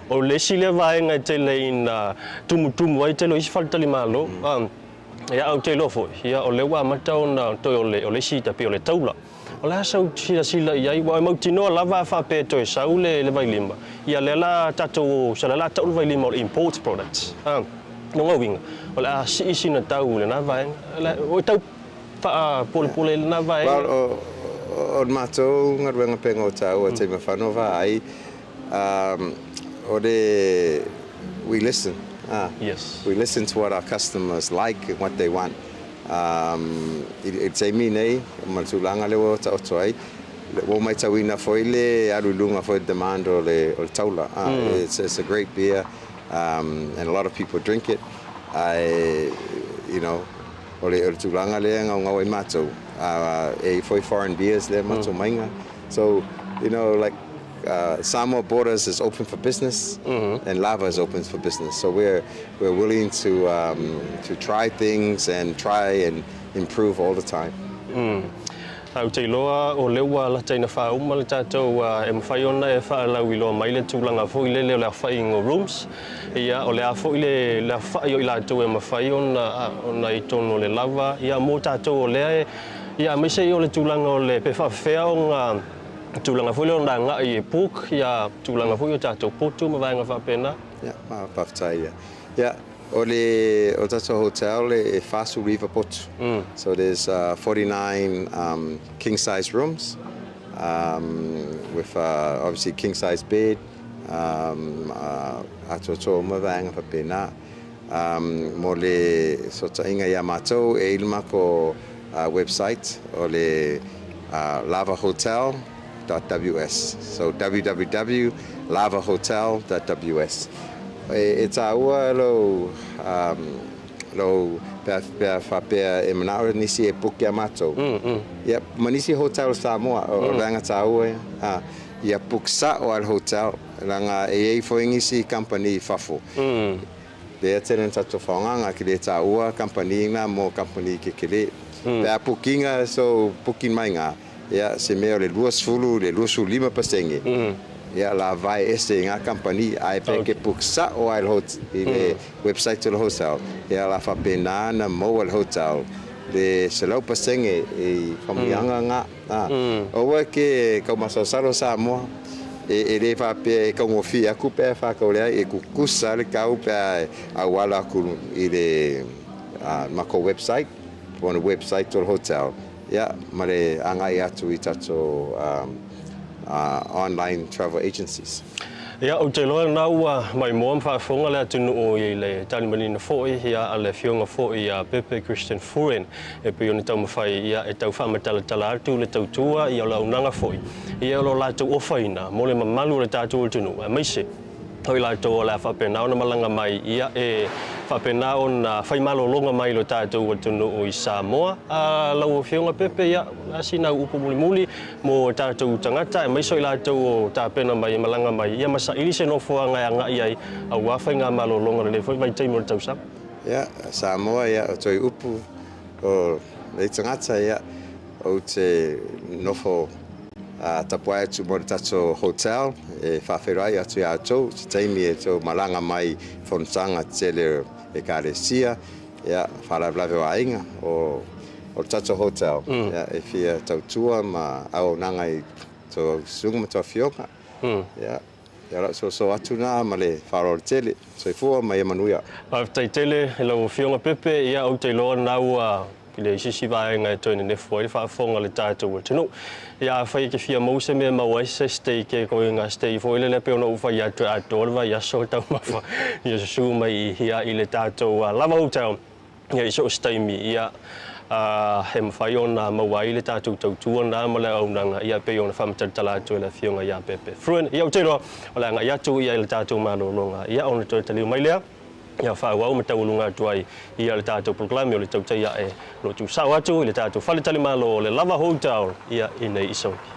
O le isi lea vaega e tele ina tumutumu ai tele o isi faletalimalo, ia, ou te iloa foi, ia, o lea ua amata ona toe o le, o le isi pei o le taula. O le a sau silasila i ai, aua e mautinoa lava a faapea e toe sau le, le vailima, ia lea la tatou, se lea la tau le vailima o le import products. A, lona uiga, o le a sii sina tau i lena vaega. O e tau faapolepole i lena vaega. Well, o, o le matou galuega pega o tāua taimi whano wha ai, um, o le, we listen. Ah, Yes. We listen to what our customers like and what they want. Um, i, i taimi nei, ma le tulaga lea ua taoto ai, ua matauina foi le alu i luga foi demand o le, o le taula. Ah, it's, it's a great beer um, and a lot of people drink it. I, you know, o le, o le tulaga lea e gaugau ai matou. Uh, e i foi foreign beers lea matou maiga. So, you know, like Samoa Borders is open for business and Lava is open for business. So we're, we're willing to, um, to try things and try and improve all the time. Ou te iloa o lea ua lata ina faauma le tatou e mafai ona e faalauiloa mai le tulaga foi lele o le aofaiga o rooms. Ia, o le a foi le, le aofai o i latou e mafai ona, ona i totonu o le lava. Ia, mo tatou o lea e, ia, aemaise ia o le tulaga o le, pe faapefea ona tulaga foi lea ona agai e book ia tulaga foi o tatou potu ma vaega faapena. Ia, faafetai ia. Ia, o le, o le tatou hotel e 49 potu. So there's 49 um, king size rooms um, with uh, obviously king size bed, um, uh, atoatoa uma vaega faapena. Um, mo le fesootaiga iā matou e i le makou uh, website o le uh, lavahotel.ws. So www.lavahotel.ws. E, e tāua lou, um, lou pea, pea faapea e manao nisi e book iā matou. Ia, ma nisi hotel o Samoa, o, o leaga tāua ia. Ah, ia book sa'o a le hotel, leaga e iai foi nisi company i fafo. Lea tele na tatou faaaogaga ke le tāua company na mo company kekelē. Pe a bookinga so booking mai ngā, ia se mea o le 20 i le 25%, ia la vae ese i ngā company ae pe ke book sa'o ai le hot, i le website o le hotel, ia la faapena na maua le hotel le 100% i faamanuiaga ngā. Ā, aua ke kaumasalosalo Samoa, e, e le faapea e kaugofie aku pe a whākau e kukusa le kau pe a auala aku i le uh, makou website, po o le website o le hotel, ia, ma le agai atu i tatou um, uh, online travel agencies. Ia, ou te iloa lena ua maimoa ma faafofoga le atunuu i le talimanino foi ia a le Afioga foi ia Pepe Christian Furen e pei ona taumafai ia e tau faamatalatala atu le tautua ia o le auaunaga foi ia o lo latou ofaina mo le mamalu o le tatou atunuu aemaise o i latou o le a faapena ona malaga mai ia e faapena ona fai malologa mai i lo tatou atunuu i Samoa. A lau Afioga Pepe, ia, o le a sina au upu mulimuli mo tatou tagata aemaise o i latou o tapena mai e malaga mai ia ma saili se nofoaga e agai ai aua faigamalologa i lenei foi vaitaimi o le tausaga. Ia, Samoa, ia, o toe upu o lei tagata, ia, Ou te nofo tapuai atu mo le tatou hotel e faafeiloai atu ia outou se taimi e tou malaga mai i fonotaga tele o Ekalesia, ia, faalavelave o aiga o o le tatou hotel, ia, e fia tautua ma auaunaga i tou susuga ma tou afioga. Ia, ia lau soso atu na ma le faaaloalo tele. Soifua ma ia manuia. Faafetai tele i lau Afioga Pepe, ia ou te iloa na ua i le isi vaega e toe nenefu ai le faafofoga a le tatou atunuu. Ia afai e te fia maua se mea e maua ai se steak e koe ngā steak foi lele pei ona ou fai atu e atoa le vaiaso e taumafa ia susu mai i ia i le tatou Lava Hotel ia i so o se taimi ia e mafai ona maua ai le tatou tautua na ma le auaunaga ia pei ona faamatalatala atu e le Afioga ia Pepe Fruin. Ia ou te iloa o le agai atu ia i le tatou malologa ia ona toe taliu mai lea ia faaauau ma taualuga atu ai ia le tatou polokalame o le tautai ae o lo o tuusao atu i le tatou faletalimalo o le Lava Hotel ia i nei i Savaii.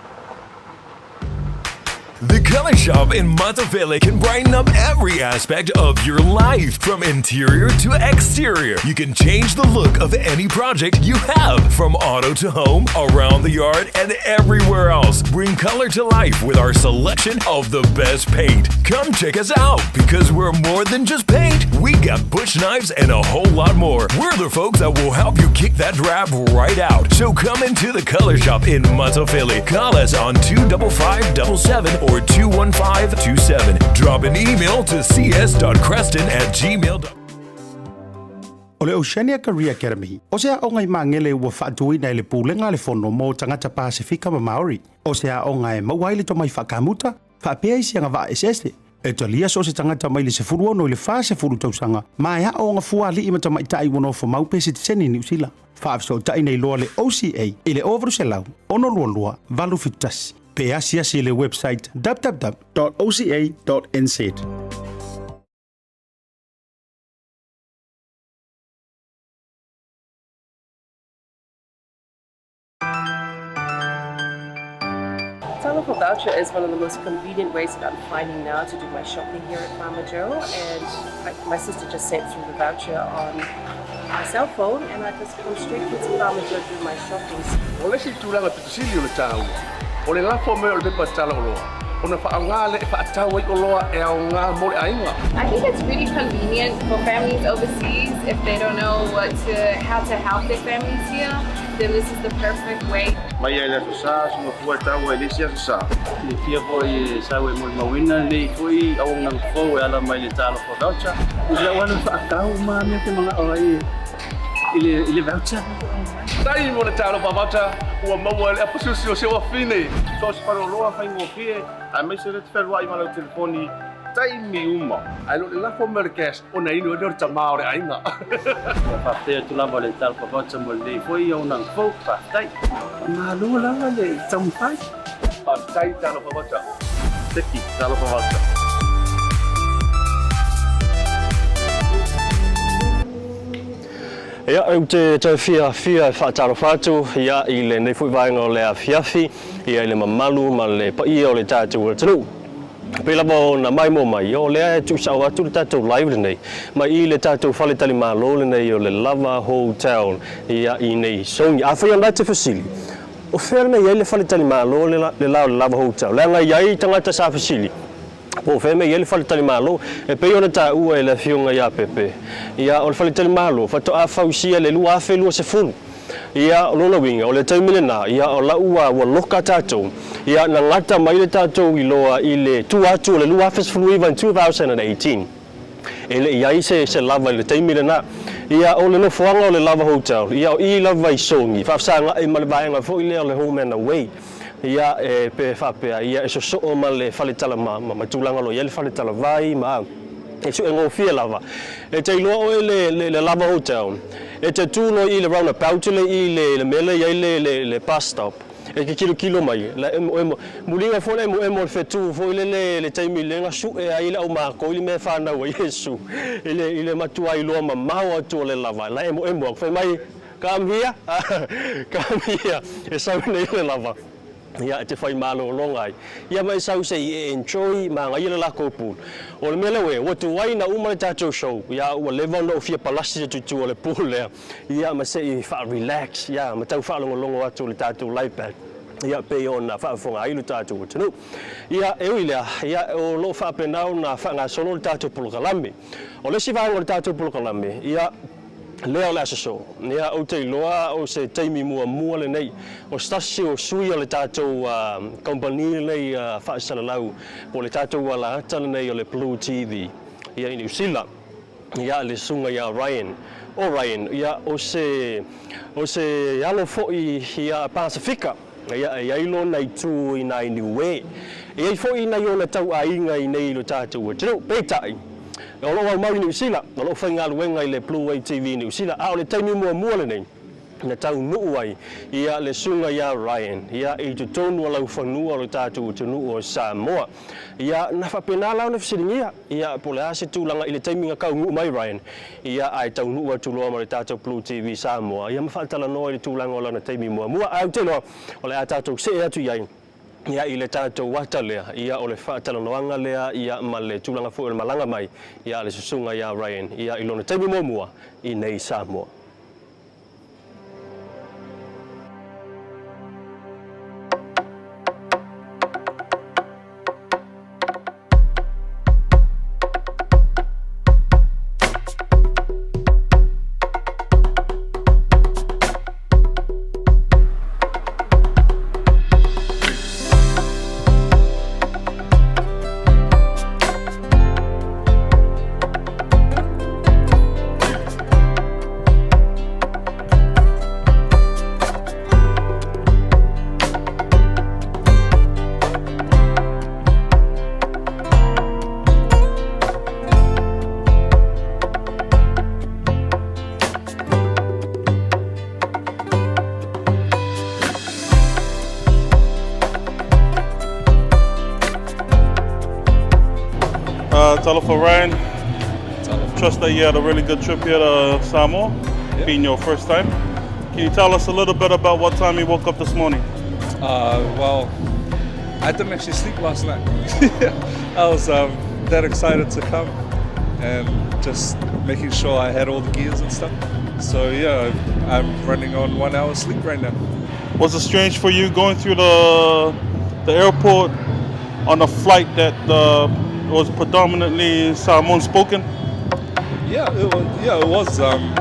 The Color Shop in Matafele can brighten up every aspect of your life, from interior to exterior. You can change the look of any project you have, from auto to home, around the yard, and everywhere else. Bring color to life with our selection of the best paint. Come check us out because we're more than just paint. We got bush knives and a whole lot more. We're the folks that will help you kick that drab right out. So come into the Color Shop in Matafele. Call us on 25577 or 21527. Drop an email to cs.creston@gmail.com. O le Oceania Career Academy, o se aoga i Magele ua faatuina e le Pulega a le Fono mo Tagata Pasefika ma Maori. O se aoga e maua ai le tomai faakamuta, faapea isi agavaa eseese. E talia so o se tagata mai le 16 i le 40 tausaga ma e aooga fua alii ma tamaitai ua nofomau pe sitiseni i Niu Sila. Faafesootai nei loa le OCA i le 0800 622 871 pe asiasi i le website www.oca.nz. Talofa voucher is one of the most convenient ways that I'm finding now to do my shopping here at Farmer Joe. And I, my sister just sent through the voucher on my cell phone and I just come straight here to Farmer Joe to do my shopping. O le isi tulaga pito sili o le taua, o le lafo mai o le pepa tala oloa, ona faaaoga lea e faatau ai oloa e aoga mo le aiga. I think it's really convenient for families overseas if they don't know what to, how to help their families here, then this is the perfect way. Mai lava i le Aso Sa, soona fua e tau ai i le isi Aso Sa. Silafia foi e sau e molimauina lenei foi auaunaga fou e ala mai i le Talofa Voucher. I lau alu faatau ma mea te manao ai i le i le voucher. Tai mo le Talofa Voucher ua maua e le apasusi o si ou afine. So o se faleoloa faigofie aemaise le te fealuai ma lau telefoni taimi uma. Ae le o le lafo mai o le cash ona inu ai lea o le tama o le aiga. Ua faafetai atu lava le Talofa Voucher mo lenei foi auaunaga fou. Faafetai. Malo lava le taumafai. Faafetai Talofa Voucher. Seki Talofa Voucher. Ia, ou te tau fiafia e faatalofa atu ia i lenei foi vaega o le afiafi, ia i le mamalu ma le paia o le tatou atunuu. Pei lava ona maimoa mai, o lea e tuusao atu le tatou live lenei mai i le tatou faletalimalo lenei o le Lava Hotel ia i nei Sogi. Afai ona e te fesili, o fea le mea e i ai le faletalimalo le la o le Lava Hotel? Leaga e i ai tagata sa fesili, po o fea mea e i ai le faletalimalo. E pei ona taua e le Afioga ia Pepe, ia o le faletalimalo faatoa fausia i le 2020. Ia, o lona uiga, o le taimi lena, ia, o la ua, ua loka tatou, ia, na gata mai le tatou iloa i le tua atu o le 2019 in 2018. E le i ai se, se lava i le taimi lena. Ia, o le nofoaga o le Lava Hotel, ia, o i lava i Sogi, faafesaga'i ma le vaega foi lea o le Home and Away. Ia, e, pe faapea, ia, e sosoo ma le faletala ma, ma, ma tulaga o lo o i ai le faletalavai ma, e suegofie lava. E te iloa oe le, le, le Lava Hotel, e te tu loa i le roundabout le i le, le mea lea i ai le, le, le bus stop, e te kilokilo mai, la emoemo, muliga foi le emoemo o le fetu foi lele le taimi lea na sue ai le au mākou i le mea e fanau ai Iesu, i le, i le matua iloa mamao atu o le lava, la emoemo aku, fai mai, come here, come here, e sau nei le lava. Ia, e te whai malōlōga ai. Ia ma e sau se i e enjoy ma agaia le lakou pool. O le mea lea ue, ua tuai na uma le tatou show, ia ua leva ona ou fia palasi atu i tua o le pool lea, ia ma se i faa-relax, ia ma tau faalogologo atu i le tatou live band, ia pei ona faafofoga ai lo tatou atunuu. Ia, e ui i lea, ia o lo o faapena ona faagasolo le tatou polokalame. O le isi vaega o le tatou polokalame, ia, Lea o le aso so. Ia, ou te iloa o se taimi muamua lenei o se tasi o sui o le tatou kamupani lenei faasalalau po o le tatou alaata lenei o le Blue TV ia i Niu Sila, ia le susuga ia Ryan. O Ryan, ia o se, o se alo foi ia Pasefika, ia e i ai lona itu i nai Niue. E i ai foi nai ona tauaiga i nei i lo tatou atunuu. Peitai, O lo o aumau i Niu Sila, o lo o faigaluega i le Blue Wave TV i Niu Sila, a o le taimi muamua lenei na taunuu ai ia le susuga ia Ryan ia i totonu o laufanua o le tatou atunuu o Samoa. Ia na faapena la ona fesiligia ia po o le a se tulaga i le taimi na taunuu mai Ryan ia ae taunuu atu loa ma le tatou Blue TV Samoa ia ma faatalanoa i le tulaga o lana taimi muamua. Ae ou te iloa o le a tatou see atu i ai. Ia, i le tatou ata lea, ia, o le faatalanoaga lea, ia, ma le tulaga foi o le malaga mai, ia, a le Susuga ia Ryan, ia, i lona taimi muamua i nei Samoa. Talofa Ryan. Trust that you had a really good trip here to Samoa, yeah. being your first time. Can you tell us a little bit about what time you woke up this morning? Uh, well, I didn't actually sleep last night. I was um, that excited to come and just making sure I had all the gears and stuff. So yeah, I'm running on one hour sleep right now. Was it strange for you going through the the airport on a flight that uh, was predominantly Samoan spoken? Yeah, it was. Yeah, it was. Um,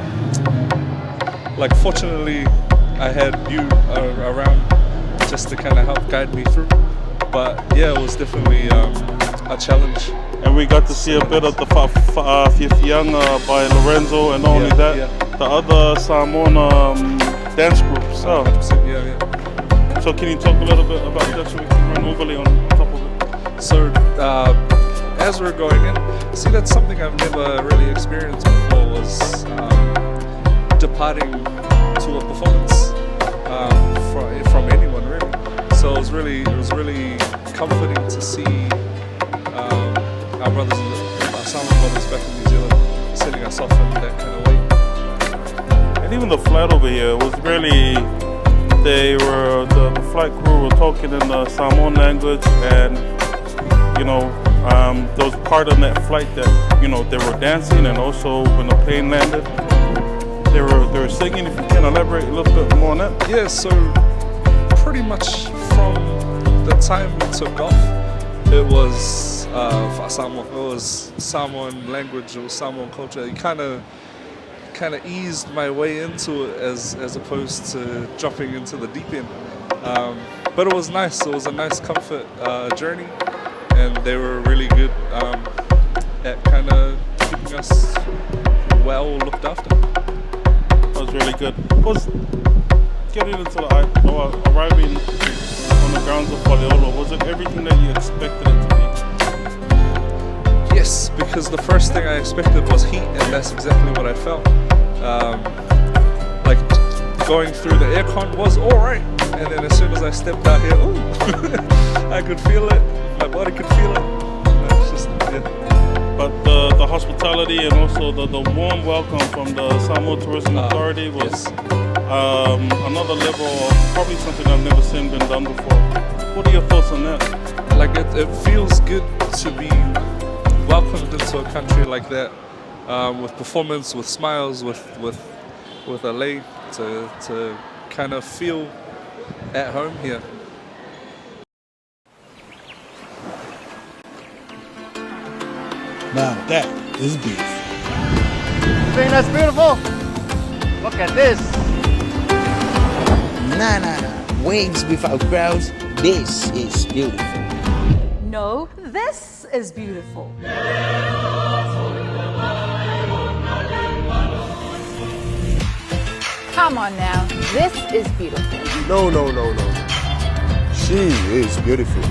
like, fortunately, I had you uh, around just to kind of help guide me through. But yeah, it was definitely um, a challenge. And we got to see a bit of the uh, Fiafianga by Lorenzo, and not only yeah, that, yeah. the other Samoan um, dance group. So, yeah, yeah. So can you talk a little bit about that so we can run overlay on top of it? So uh, as we're going in, see that's something I've never really experienced before was um, departing to a performance um, from, from anyone really. So it was really it was really comforting to see um, our brothers, our Samoan brothers back in New Zealand, sending us off in that kind of way. And even the flight over here was really they were the, the flight crew were talking in the Samoan language, and you know um, there was part on that flight that you know they were dancing, and also when the plane landed, they were they were singing. If you can elaborate a little bit more on that. Yeah, so pretty much from the time we took off, it was uh, Samoan, it was Samoan language, it was Samoan culture. You kind of kind of eased my way into it as as opposed to jumping into the deep end. Um, but it was nice. It was a nice comfort uh, journey, and they were really good um, at kind of keeping us well looked after. That was really good. Was getting into the arriving on the grounds of Faleolo, was it everything that you expected it to be? Yes, because the first thing I expected was heat, and that's exactly what I felt. Um, like going through the aircon was all right, and then as soon as I stepped out here, ooh, I could feel it. My body could feel it. It's just, yeah. But the, the hospitality and also the, the warm welcome from the Samoa Tourism ah, Authority was yes. um, another level of probably something I've never seen been done before. What are your thoughts on that? Like it, it feels good to be welcomed into a country like that um, with performance, with smiles, with with with a lay to to kind of feel at home here. Now that is beautiful. You think that's beautiful? Look at this. Nah, nah, nah. Waves without crowds. This is beautiful. No, this is beautiful. Come on now, this is beautiful. No, no, no, no. She is beautiful.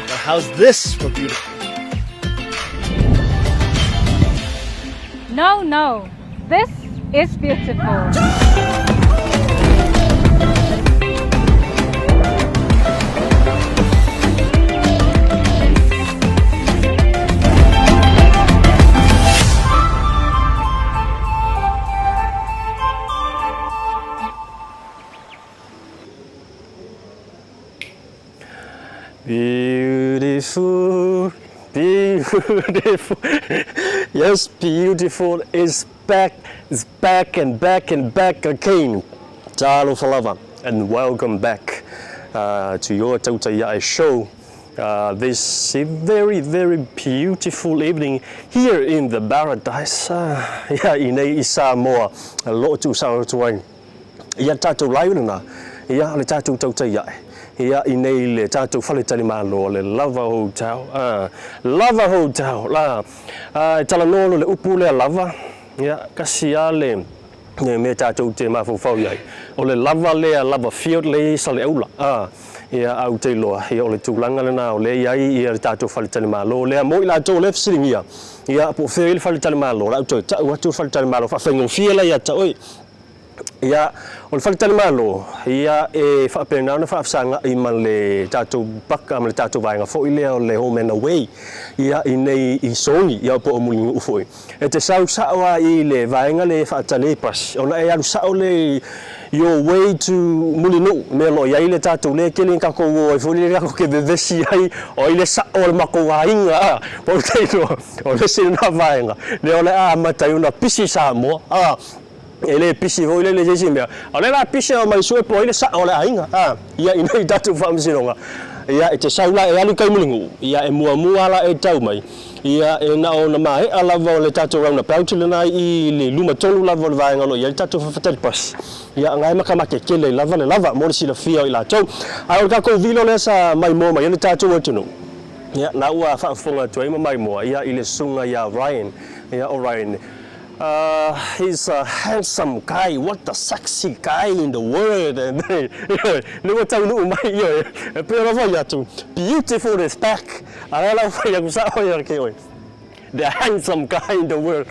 Now how's this for beautiful? No, no, this is beautiful. Beautiful, beautiful. Yes, beautiful is back, is back and back and back again. Talofa lava and welcome back uh, to your Tautai show. Uh, this very, very beautiful evening here in the paradise. Uh, yeah, in i Samoa, lo tu sa tuai. Ia tatou lai lena, ia le tatou tautai ae. Ia i nei le tatou faletalimalo le Lava Hotel. Uh, Lava Hotel, la. Uh, e talanoa lo le upu lea lava, ia, kasi a le le mea tatou te mafaufau i ai. O le lava lea, lava field le i Saleaula. Uh, ia, a ou te iloa, ia, o le tulaga lena o lea i ai ia le tatou faletalimalo lea. Mo i latou o lea e fesiligia, ia, po o fea i le faletalimalo, o le a ou toe tau atu le faletalimalo faafaigofie la ia te oe. Ia, o le faletalimalo, ia e faapena ona faafesagai ma le tatou paka ma le tatou vaega foi lea o le home and away, ia, i nei i Sogi, ia po o Mulinuu foi. E te sau sao lava i le vaega lea e faatali ai pasi, ona e alu sao lea i your way to Mulinuu, mea o lo o i ai le tatou lea keli na tatou o ai foi lea tatou te vevesi ai, o ai le sao o le matou aiga, a, ou te iloa, o le isi lena vaega lea o le a amata ai ona pisi Samoa, a. E le pisi foi lele i se isi mea. A o lea la pisi a omai sue po o ai le sao o le aiga, a, ia ina i tatou faamasinoga. Ia, e te sau la e alu i tai Mulinuu, ia e muamua la e tau mai, ia e na ona maea lava o le tatou roundabout lena i le luma tonu lava o le vaega o lo o i ai le tatou fafatali pasi. Ia, na e makamake tele ai lava le lava mo le silafia o i latou. Ae o le tatou vilo lea sa maimoa mai ai le tatou atunuu, ia, na ua faafofoga atu ai ma maimoa, ia, i le susuga ia Ryan, ia, o Ryan, Uh, he's a handsome guy, what the sexy guy in the world. And then, le ua taunuu mai, ioe, e pei ona fai atu, beautiful is back. A lea la ua fai atu sao ia ke oe. The handsome guy in the world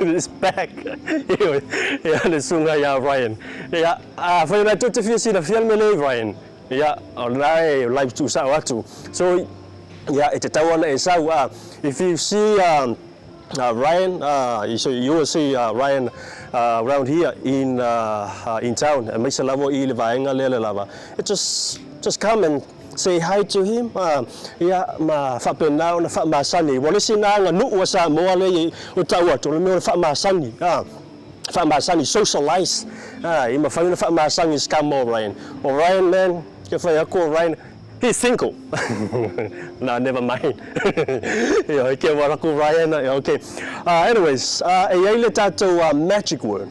is back. Ioe, ia le susuga ia Ryan. Ia, afai o la tou te fia silafia le mea lea i Ryan, ia, o lena e live tuusao atu. So, ia, e tatau ona e sau, if you see, Ryan, so you will see Ryan around here in in town, aemaise lava i le vaega lea le lava. It just just come and say hi to him, ia ma faapena ona faamasani. Ua le isi na aganuu a Samoa lea i tau atu, o le mea o le faamasani, faamasani, socialize, i mafai ona faamasani se tama o Ryan. O Ryan man, ke fai atu o Ryan, He's single. no, never mind. Ioe, ke wara ku Ryan. Okay. Anyways, e iai le tatou magic word.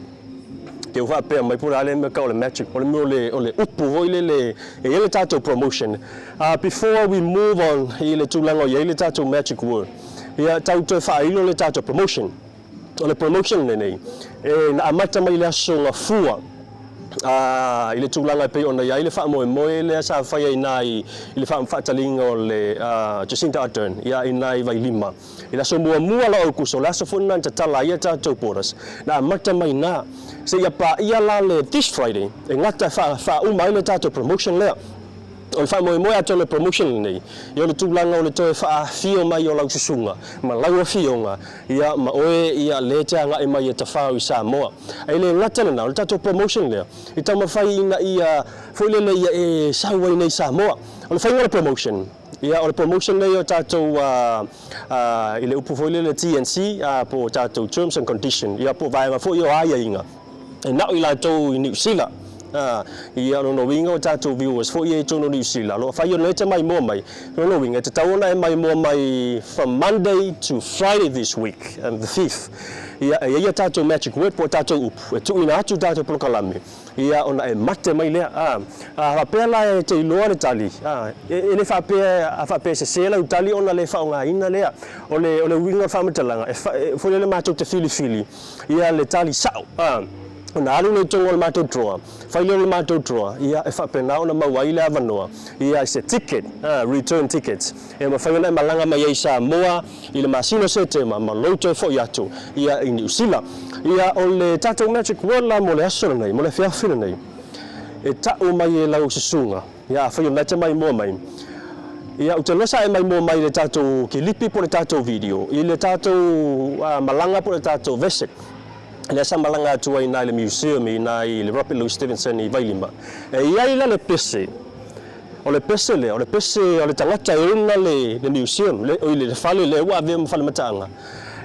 Ke u faapea mai po o le a le mea kau o le magic, o le mea o le, o le upu foi lele, e iai le tatou promotion. Before we move on i le tulaga o iai le tatou magic word, ia tau toe faailo le tatou promotion. O le promotion lenei, e na amata mai i le aso Gafua, ā, i le tulaga e pei ona i ai le faamoemoe lea sa fai ai ina i le faataliga o le Jacinda Ardern ia ina i Vailima. I le aso muamua la o Aukuso, o le aso foi lena na tatala ai a tatou borders, na amata mai ina seia paia la le this Friday e gata e faauma ai le tatou promotion lea. O le faamoemoe atoa o le promotion lenei, ia o le tulaga o le toe faaafio mai o lau susuga ma lau afioga ia ma oe ia le e te agai mai e tafao i Samoa. E le gata lena, o le tatou promotion lea i taumafai ina ia foi lele ia e sau ai nei Samoa. O le faiga o le promotion, ia o le promotion lea o tatou i le upu foi lele TNC po o tatou Terms and Condition, ia po o vaega foi o aiaiga. E nao i latou i Niu Sila. Ā, ia, o lona uiga o tatou viewers foi ia i totonu o Niu Sila, o lo o fai ona e te maimoa mai, o lona uiga e tatau ona e maimoa mai from Monday to Friday this week, the fifth. Ia, e i ai a tatou magic word po o tatou upu e tuuina atu i tatou polokalame, ia, ona e mate mai lea. Ā, a faapea la e te iloa le tali, ā, e, e le faapea, a faapea e sese lau tali ona le faaaogaina lea. O le, o le uiga o le faamatalaga, e fa, e, foi lele matou te filifili, Ia le tali sao, a, ona alu lea i totonu o le matou drawer, fai lea o le matou drawer, ia, e faapena ona maua ai le avanoa, ia, se ticket, a, return ticket, e mafai ona e malaga mai ai i Samoa i le masina o Setema ma lou toe foi atu, ia, i Niu Sila. Ia, o le tatou magic word la mo le aso lenei, mo le afiafi lenei, e tau mai e lau susuga, Ia, afai o lena e te maimoa mai, ia, ou te iloa sa e maimoa mai i le tatou kilipi po o le tatou video, i le tatou malaga po o le tatou visit lea sa malaga atu ai i ina i le museum i ina i le Robert Louis Stevenson i Vailima. E i ai la le pese O le pese lea, o le pese o le tagata e ona le le museum, le, oi le fale lea ua avea ma fale mataaga.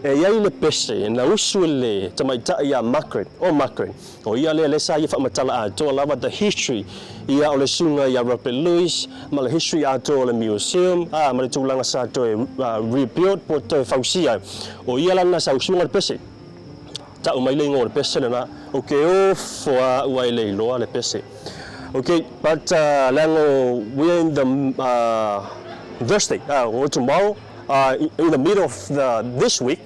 E i ai le pese na usu e le tamaitai ia Margaret, o Margaret, o ia lea lea sa ia faamatala atoa lava the history ia o le susuga ia Robert Louis ma le history atoa o le museum, a, ma le tulaga sa toe rebuild po o toe fausia ai. O ia la lena sa usuga le pese. Tau mai le igoa o le pese lena. Ok, ofo a ua e le iloa le pese. Ok, but leaga we are in the Thursday, or tomorrow, in the middle of the, this week,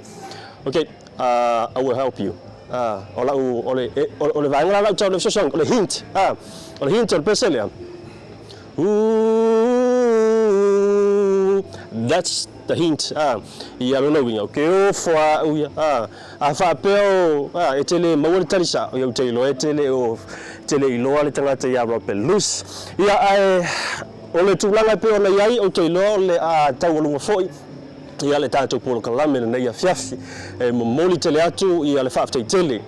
ok, I will help you. O lau, o le, o le vaega la lau tau le fesoasoani, o le hint, o le hint o le pese lea. Ooh, that's the hint, ah, ia lona uiga, o ke ofo a au ia, ah, a faapea o, ah, e te le maua le tali sao, ia ou te iloa e te le o, te le iloa le tagata ia Robert Luce. Ia, ae, o le tulaga e pei ona i ai, ou te iloa o le a taualuga foi, ia le tatou polokalame lenei afiafi, e momoli tele atu ia le faafetai tele.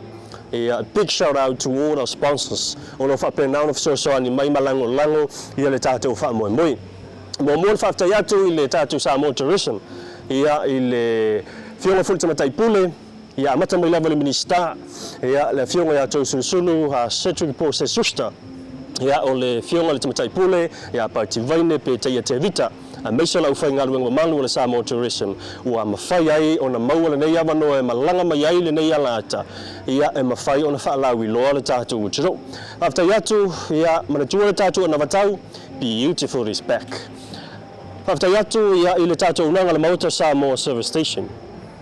Ia, big shout out to all our sponsors o lo o faapena ona fesoasoani mai ma lagolago ia le tatou faamoemoe. Muamua le faafetai atu i le tatou Samoa Tourism, ia, i le Afioga foi i le Tamaitai Pule, ia, amata mai lava i le Minisita, ia, le Afioga ia Toeolesulusulu Cedric po o Sesusta, ia, o le Afioga i le Tamaitai Pule ia Paetivaine pe Teia Tevita. aemaise o le aufaigaluega mamalu o le Samoa Tourism ua mafai ai ona maua lenei avanoa e malaga mai ai lenei alaata, ia e mafai ona faalauiloa le tatou atunuu. Faafetai atu, ia manatua le tatou anavatau, Beautiful is back. Faafetai atu ia i le tatou unaga le Maota Samoa Service Station,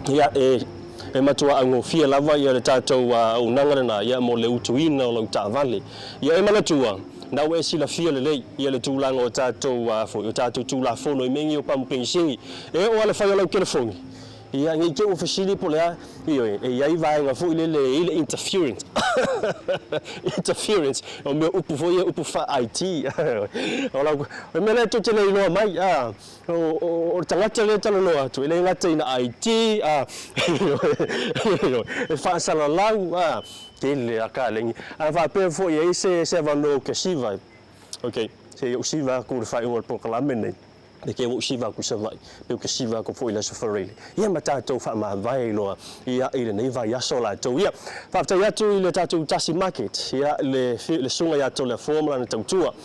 ia e e matua augofie lava ia le tatou auaunaga lena ia mo le utuina o lau taavale. Ia e manatua, Na ua e silafia lelei ia le tulaga o tatou foi, o tatou Tulafono i mea nei o pamu penisini. E oo lava le fai o lau telefoni, ia ne i te i ua fesili po o le a, ioe, e i ai vaega foi lele e i ai le interference, interference, o mea upu foi ia, upu faa-IT. O lau, o le mea lea tou te le iloa mai, a, o le tagata lea e talanoa atu, e le gata ina IT, a, ioe, e faasalalau, a. Tele a kalegi. A faapea foi e i ai se se avanoa ou ke siva ai. Ok, se i ou siva aku i le faaiuga o le polokalame lenei, e ke ua ou siva aku i Savaii, pe ou ke siva aku foi i le Aso Faraile. Ia ma tatou faamavae ai loa ia i lenei vaiaso latou. Ia, faafetai atu i le tatou Tasi Market, ia le le susuga ia Toleafoa ma lana tautua.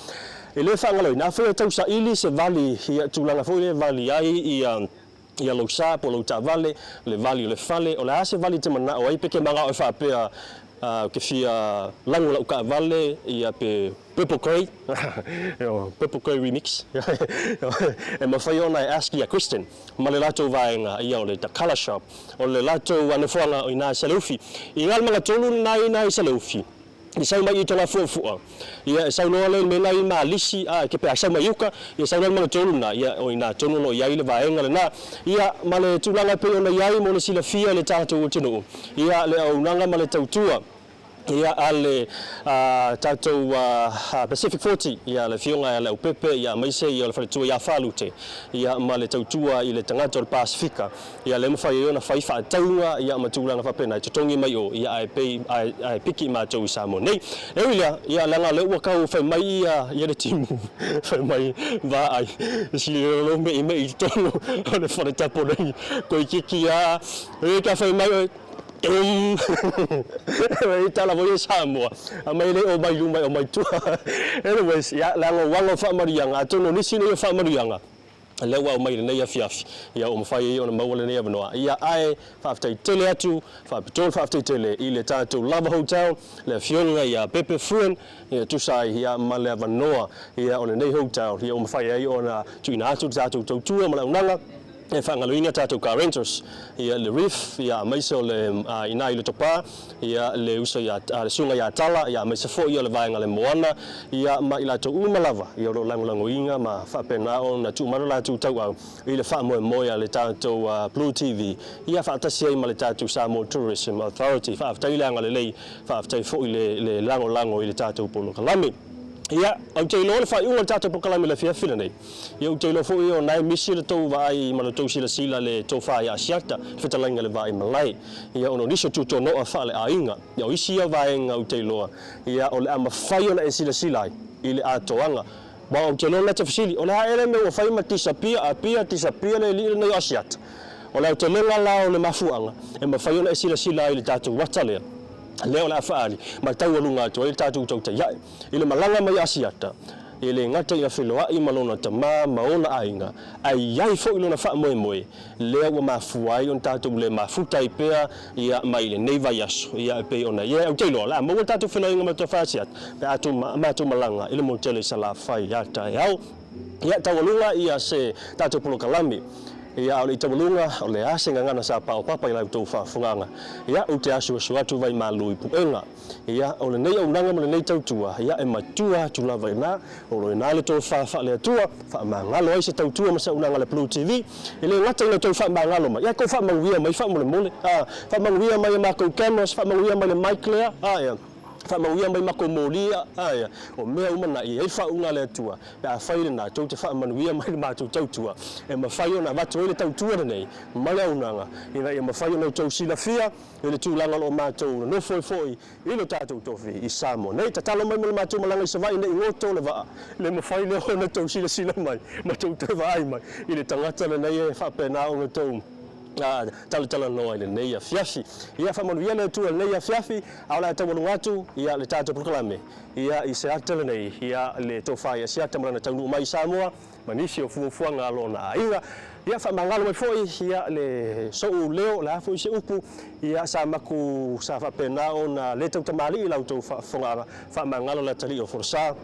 E le faagaloina, afai o tausaili se vali ia tulaga foi lea e vali ai ia ia lou sa po o lou taavale, le vali o le fale, o le a se vali e te manao ai, pe ke manao e faapea ou te fia lago lau taavale ia pe purple grey, purple grey remix, e mafai ona e ask ia Kristen ma le latou vaega ia o le The Colour Shop, o le latou nofoaga o i ina i Saleufi. I ngā magatolu lena i ina i Saleufi. I sau mai i tona fuafua, ia e sau loa lea i le mea lena i Malisi, a, ke pe a sau mai uka, ia sau loa le magatolu lena, ia o i ina tonu o lo o i ai le vaega lena. Ia, ma le tulaga e pei ona i ai mo le silafia e le tatou atunuu, ia, le auaunaga ma le tautua, ia, a le, a, tatou, a, Pacific 40, ia, le Afioga ia Leaupepe, ia, aemaise, ia, o le faletua ia Falute, ia, ma le tautua i le tagata o le Pasefika. Ia le mafai ai ona fai faatauga ia ma tulaga faapena e totogi mai o ia ae pei ae ae piki i matou i Samoa nei. E ui lea, ia leaga lea ua tau fai mai ia ia le timu fai mai vaai si lo mei mei i totonu o le fale tapo nei toeitiiti a e ka fai mai oe Tum! E tala foi e Samoa, aumai le o mai luma e o mai tua. Anyways, ia leaga o aga o faamanuiaga, atonu o nisi nei o faamanuiaga, lea ua aumai i lenei afiafi, ia ua mafai ai ona maua lenei avanoa. Ia, ae faafetai tele atu, faapitoa le faafetai tele i le tatou Lava Hotel, le Afioga ia Pepe Fruen, ia tusa ai ia ma le avanoa ia o lenei hotel, ia ua mafai ai ona tuuina atu le tatou tautua ma le auaunaga e faagaloina tatou car rentals, ia le Reef, ia aemaise o le i ina i Lotopa, ia le uso ia le susuga ia Tala, ia aemaise foi o le vaega le Moana, ia ma i latou uma lava ia o lo o lagolagoina ma faapena ona tuu mai lo latou tauau i le faamoemoe a le tatou Blue TV, ia faatasi ai ma le tatou Samoa Tourism Authority. Faafetai le agalelei, faafetai foi le le lagolago i le tatou polokalame. Ia, ou te iloa le faaiuga o le tatou polokalame i le afiafi lenei. Ia ou te iloa foi o na e misi le tou vaai ma le tou silasila le tofa ia Asiata, le fetalaiga le vaai malae. Ia ona o nisi o tutonoa faale-aiga. Ia o isi ia vaega ou te iloa, ia o le a mafai ona e silasila ai i le atoaga. Aua ou te iloa na te fesili, o le a ea le mea ua fai ma disappear, appear, disappear le alii lenei o Asiata? O le aotelega la o le mafuaaga e mafai ona e silasila ai i le tatou ata lea, lea o le a faaali ma taualuga atu ai le tatou tautaiae i le malaga mai a Asiata, e le gata ina feloai ma lona tama ma ona aiga, ae i ai foi lona faamoemoe lea ua mafua ai ona tatou le mafuta ai pea ia mai lenei vaiaso ia e pei ona i ai. Ou te iloa o le a maua le tatou feloaiga ma le Tofa Asiata pe a matou malaga i le motu tele i Salafai ia taeao. Ia taualuga ia se tatou polokalame. Ia, a o le i taualuga, o le a se gagana sa paopapa i la outou faafofogaaga? Ia, ou te asuasu atu vaimalu i puega. Ia, o lenei auaunaga ma lenei tautua, ia, e matua atu lava i ina, o lo o ina le tofa faale-Atua, faamagalo ai se tautua ma se auaunaga a le Blue TV. E le gata ina outou faamagalo mai, ia, tou faamanuia mai faamolemole, a, faamanuia mai a matou cameras, faamanuia mai le mic lea, a, ia. Faamanuia mai matou moli a, o mea uma na i ai faauuga a le Atua, pe afai lena, tou te faamanuia mai le matou tautua, e mafai ona avatu ai le tautua lenei ma le auaunaga, ina ia mafai ona outou silafia i le tulaga o lo o matou nonofo ai foi i lo tatou tofi i Samoa nei. Tatalo mai mo le matou malaga i Savaii nei goto le vaa, le mafai lea ona outou silasila mai ma tou toe vaai mai i le tagata lenei e faapena ona outou talatalanoa i lenei afiafi. Ia faamanuia le Atua i lenei afiafi, a o le a taualuga atu ia le tatou polokalame ia i se ata lenei ia le tofa ia Siata ma lana taunuu mai i Samoa ma nisi o fuafuaga a lona aiga. Ia faamagalo mai foi ia le sou leo, o le a foi se upu ia sa maku sa faapena ona le tautamalii i la outou faafofogaaga, faamagalo le atalii o Folasa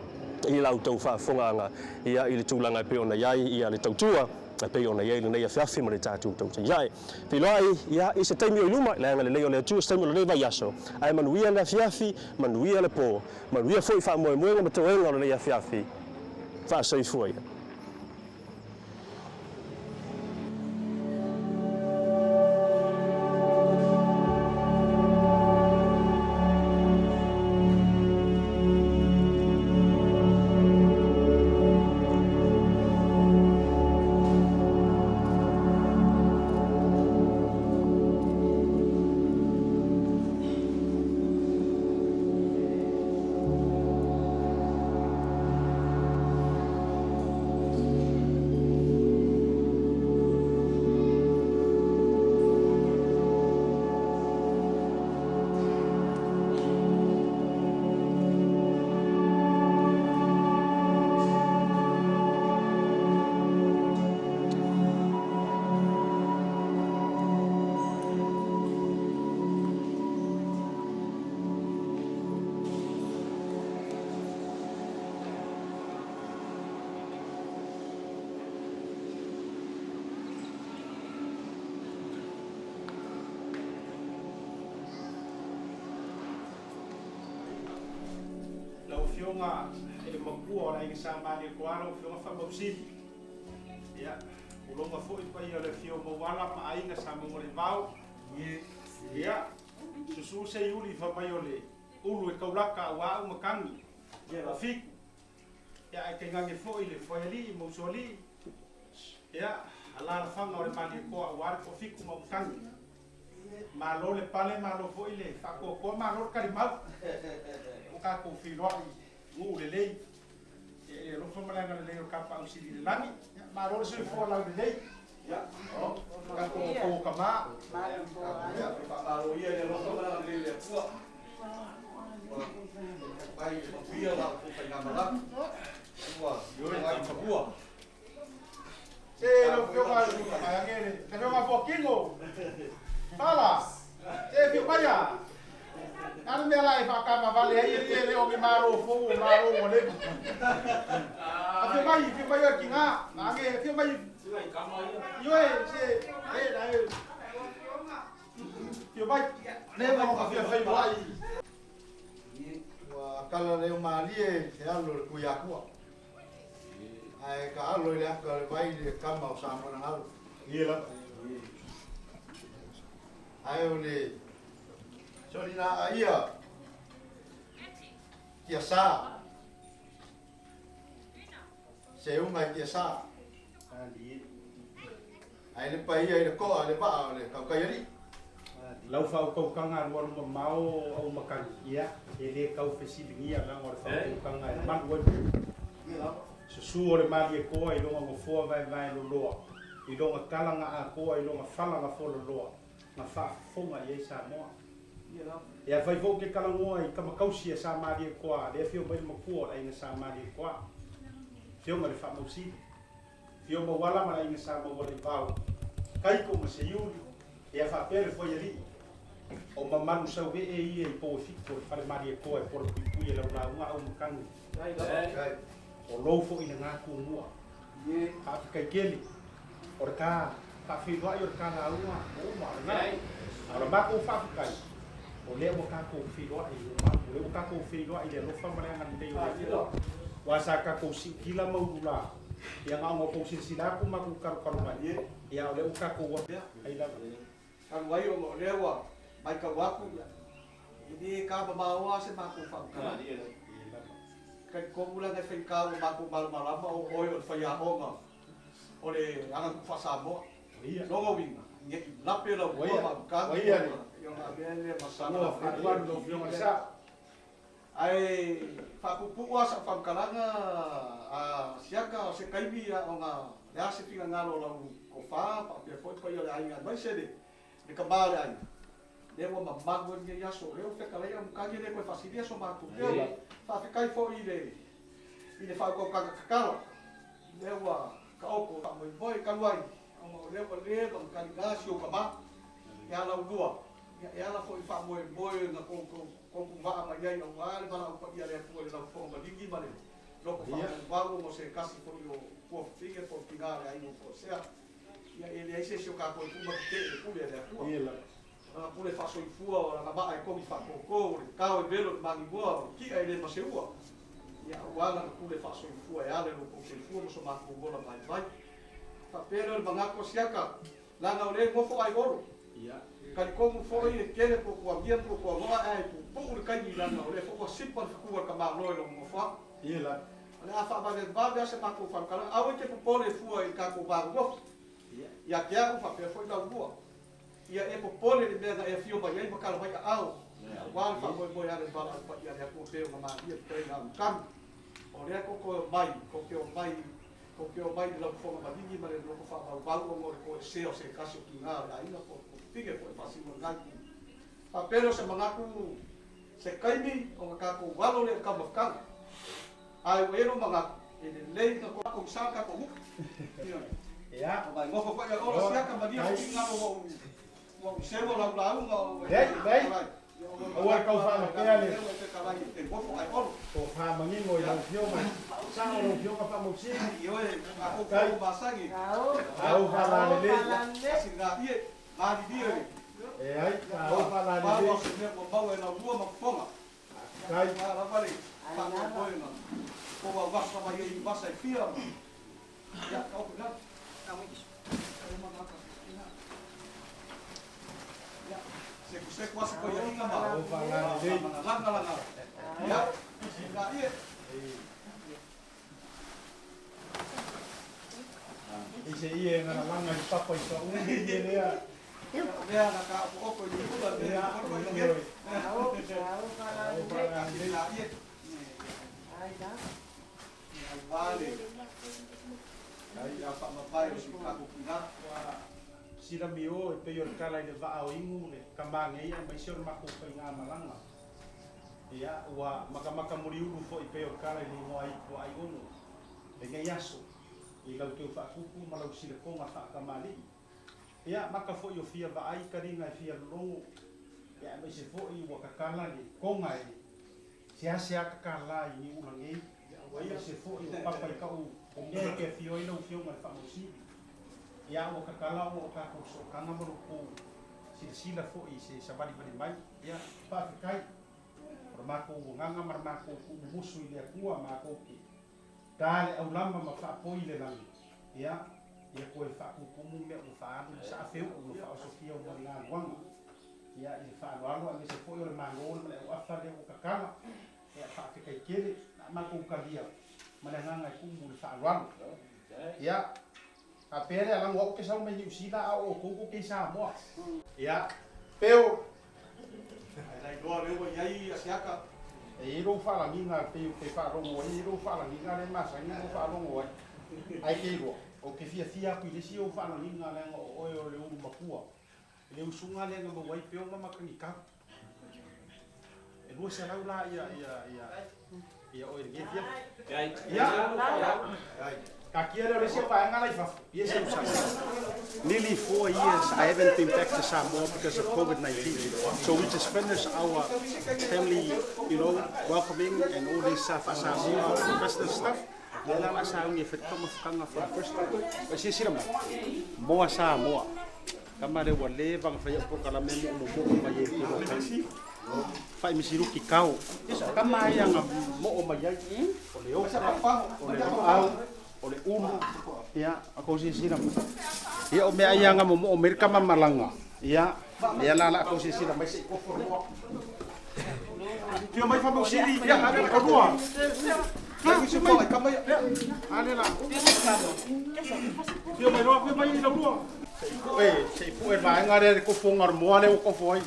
i la outou faafofogaaga ia i le tulaga e pei ona i ai ia le tautua. E pei ona i ai lenei afiafi ma le tatou tautaiae. Feiloai, ia, i se taimi o i luma, i le agalelei o le Atua, se taimi o lenei vaiaso. Ae manuia le afiafi, manuia le po, manuia foi faamoemoega ma toega o lenei afiafi. Faasoifua ia. Lau Afioga i le Makua o le Aiga Sa Malietoa, lau Afioga Faamausili. Ia, uloga foi paia o le Afio Mauala ma Aiga Sa Maualevao. Ia, susu se iuli fa mai o le ulu e kaulaka aua au matagi. Ia, o Fiku. Ia, ae tainane foi le Foealii ma Usoalii. Ia, alaalafaga o le Malietoa aua le Toafiku ma Matagi. Malo le pale, malo foi le faatoatoa, malo le talimau. Ua tatou feiloai i nuu lelei. Ia, i le alofa ma le agalelei o le Tapaau Sili i le Lagi. Ia, malo le soifua laulelei. Ia, tatou outou o tama. Ia, faamalo ia i le alofa ma le agalelei o le Atua. Ua mai le manuia la outou faigamalaga. Ua ioe ai fanua. Se lau Afioga i le Afioga Fuakino. Pala. Se afio maia. A le mea la e faatama vale ai e le o ni malo fou o malo ua leva. Afio mai, afio mai oe tiga. Age, afio mai. Ioe, se, e, la e. Afio mai. Leva ma fia fai wai. Ua kala leo malie se alo le kuiakua. Ae ka alo i le aka o le vai le kama o Samoanagalo. Ie lava. Ae o le solina a ia tiasa. Se unga i tiasa. Ae le paia i le koa le vaa o le kaukaialii. Lau faautautaga alualu mamao au makani, ia, e le tau fesiligia leaga o le faautautaga e malu ai. Susu o le Malietoa i lona nofoa vaevae loloa, i lona tala na atoa i lona fala na folaloa, na faafofoga i ai Samoa. Ia fai foi ou te talanoa i tama tausi a Sa Malietoa, lea afio mai le matua o le aiga Sa Malietoa, afioga i le Faamausili, afio Mauala ma le aiga Sa Maualaivao, Taito ma Seiuli, ia faapea le Foialii, o mamalu sauee ia i pou e fitu o le Fale Malietoa e polapuipui e lau lauga Aumakanu. O lou foi lena tumua. Faafetai tele. O le ta faafeiloai o le ta lauga ua uma o lena. A o le matou faafetai, o lea ua tatou feiloai i uma atu. O lea ua tatou feiloai i le alofa ma le agalelei o le Atua. Aua sa tatou siutila ma ulula, ia na ona outou silasila atu matou talotalo mai, ia a o lea ua tatou ai lava. Talu ai ona o lea ua matau atu, e le kamamao lava se matou faamatalaga. E talitonu leaga e faigata ua matou malamalama o oe o le faiaoga o le aganuu faa-Samoa. Lona uiga, ne i lape lau ua ma utagi ona avea lea ma sala. Ae faapuupuu lava sau faamatalaga a siaka o se taimi ona le a se finagalo o lau tofa faapea foi le paia o le aiga aemaise le le tama o le aiga lea ua mamalu ai lenei aso o lea ua fetalai Aumutagi e le toe faasilia so matou leo. Faafetai foi i le i le faautautaga tatala lea ua taoto faamoemoe talu ai ona o lea ua leva ona taliga si ou tama ia Laulua Ia, e ala foi i faamoemoe na koukou vaa mai ai aua le valaau paia a le Atua i le laufofoga maligi ma le loto faamaumau ona o se tasi foi o tuafafine po o tina a le aiga o Toesea. Ia, e leai se isi o tatou e tuu matetee i le pule a le Atua. O lana pule faasoifua, o lana maa e togi faatōtō, o le tao e velo i le maninoa, o le ti'a e le maseua. Ia, aua lana pule faasoifua e ala i lo outou soifua ma so matou ola vaivai. Faapea lea o le manatu a Siaka, Leaga o lea e nofo ai Olo. Talitonu foi e tele puapuagia ma puapuagoa ae puupuu le taimi leaga o lea foi ua sipa le fetu a le tamaloa i lona nofoaga. O le a faavavevave lava se matou faamatalaga. Aua e te popole fua i le tatou va nonofo. Ia te au faapea foi Laulua. Ia e popole i le mea na e afio mai ai ma tala mai aao aua le faamoemoe ale le valaau paia a le Atua pei ona malie le fetalaiga a Mukami. O lea tou te omai, tou te omai Tou te omai i le laufofoga maligi ma le loto faavauvau ona o le toesea o se tasi o tiga o le aiga po o fafine foi e faasino i lena itu. Faapea lea o se manatu se taimi ona tatou alo lea i le taumafataga. Ae ua i ai lou manatu e lelei ona tatou sa le tatou nuu. Ioe. Ona e nofo foi a ola siaka malie foi finagalo ua ou ua ou seua lau lauga o Lei, lei. Aua le tau faalapea le tofa manino i lau Afioga. Sao lau Afioga Faamausili. Faafetai. Au faalalelei. E ai, au faalalelei. Faafetai. I se ie e ngalalaga i papa i pa'u ie lea. Sila mio e pei o le tala i le vaa o Igu le tama nei aemaise o le matou faigamalaga. Ia, ua matamata muliulu foi pei o le tala i le igoa aitu a Aiono lenei aso i lau teu faatupu ma lau silakoga faatamalii. Ia, maka foi o fia vaai taliga e fia lologo, ia aemaise foi ua tatala le koga e seasea tatala i Niuula nei, aemaise foi o papa i ka'u mea e te afio ai lau Afioga i le Faamasino. Ia, ua tatala ona o tatou sootaga ma lo outou silasila foi i se savalivali mai. Ia, faafetai. O le matou agaga ma le matou tuumumusu i le Atua matou te ta le aulama ma faapoi i le lagi, ia, ia toe faatumutumu mea ua faaalu ma saafeuu ma faaosofia uma i galuaga. Ia, i le faaaloalo aemaise foi o le Malo ma le auafa lea ua tatala. Ia, faafetai tele. Na matou talia ma le agaga e tumu i le faaaloalo. Ia, faapea lea, leaga o au ou te sau mai Niu Sila a o outou tou te i Samoa. Ia, Peo. Ai la iloa lea ua i ai Asiata. E i ai lou faalagiga pei ou te faalogo ai, e i ai lou faalagiga lea e masani ona ou faalogo ai. Ae te iloa, ou te fiafia atu i le isi ou faalagiga leaga o oe o le ulu matua i le usuga lea na maua ai Peo ma Matanikau. E 200 la ia ia ia ia oe i lenei afiafi. Ia, taatia lea o le isi au vaega la i fafo, ia se usaga. Nearly 4 years I haven't been back to Samoa because of COVID-19. So we just finished our family welcoming and all this Samoa festive stuff. Lea la la sauni e fai taumafataga for the first time. Ua silasila mai, moa Samoa. Tama lea ua leva ona fai au polokalame mo momoo mai ai i le tele o taimi. Faimisiluki kao. Tama ia na moo mai ai, o le okra, o le luau, o le ulu, ia, kou silasila mai. Ia o mea ia na momoo mai le tama malaga, ia, lea la la kou silasila mai se i kofo loa. Fio mai famausili, ia, ale la kalua. Ale la. Fio mai loa, fio mai i laulua. Se i pue vaega lea le kofoga o le moa lea ua kofo ai.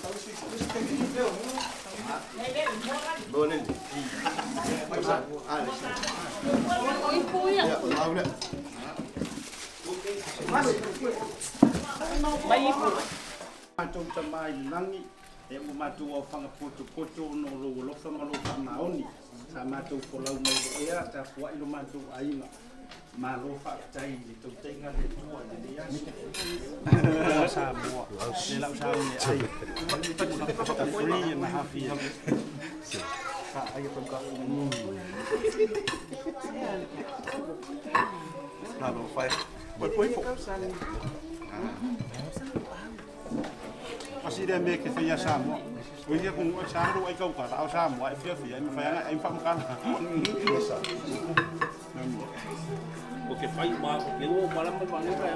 Matou Tama i le lagi, e ua matou aofaga potopoto ona o lou alofa ma lou faamaoni. Sa matou folau mai le ea, tapuai lo matou aiga. Malo faafetai i le tautaiga a le Atua i lenei aso. Moa Samoa, lea la ua sauni e ai. After 3.5 years. Kasi lea mea e te faia Samoa. O ia ku sa ro ai kau ka o Samoa e fiafia e mawhai anga e whakamukana. O ke whai ma o ke o malama ma ngai.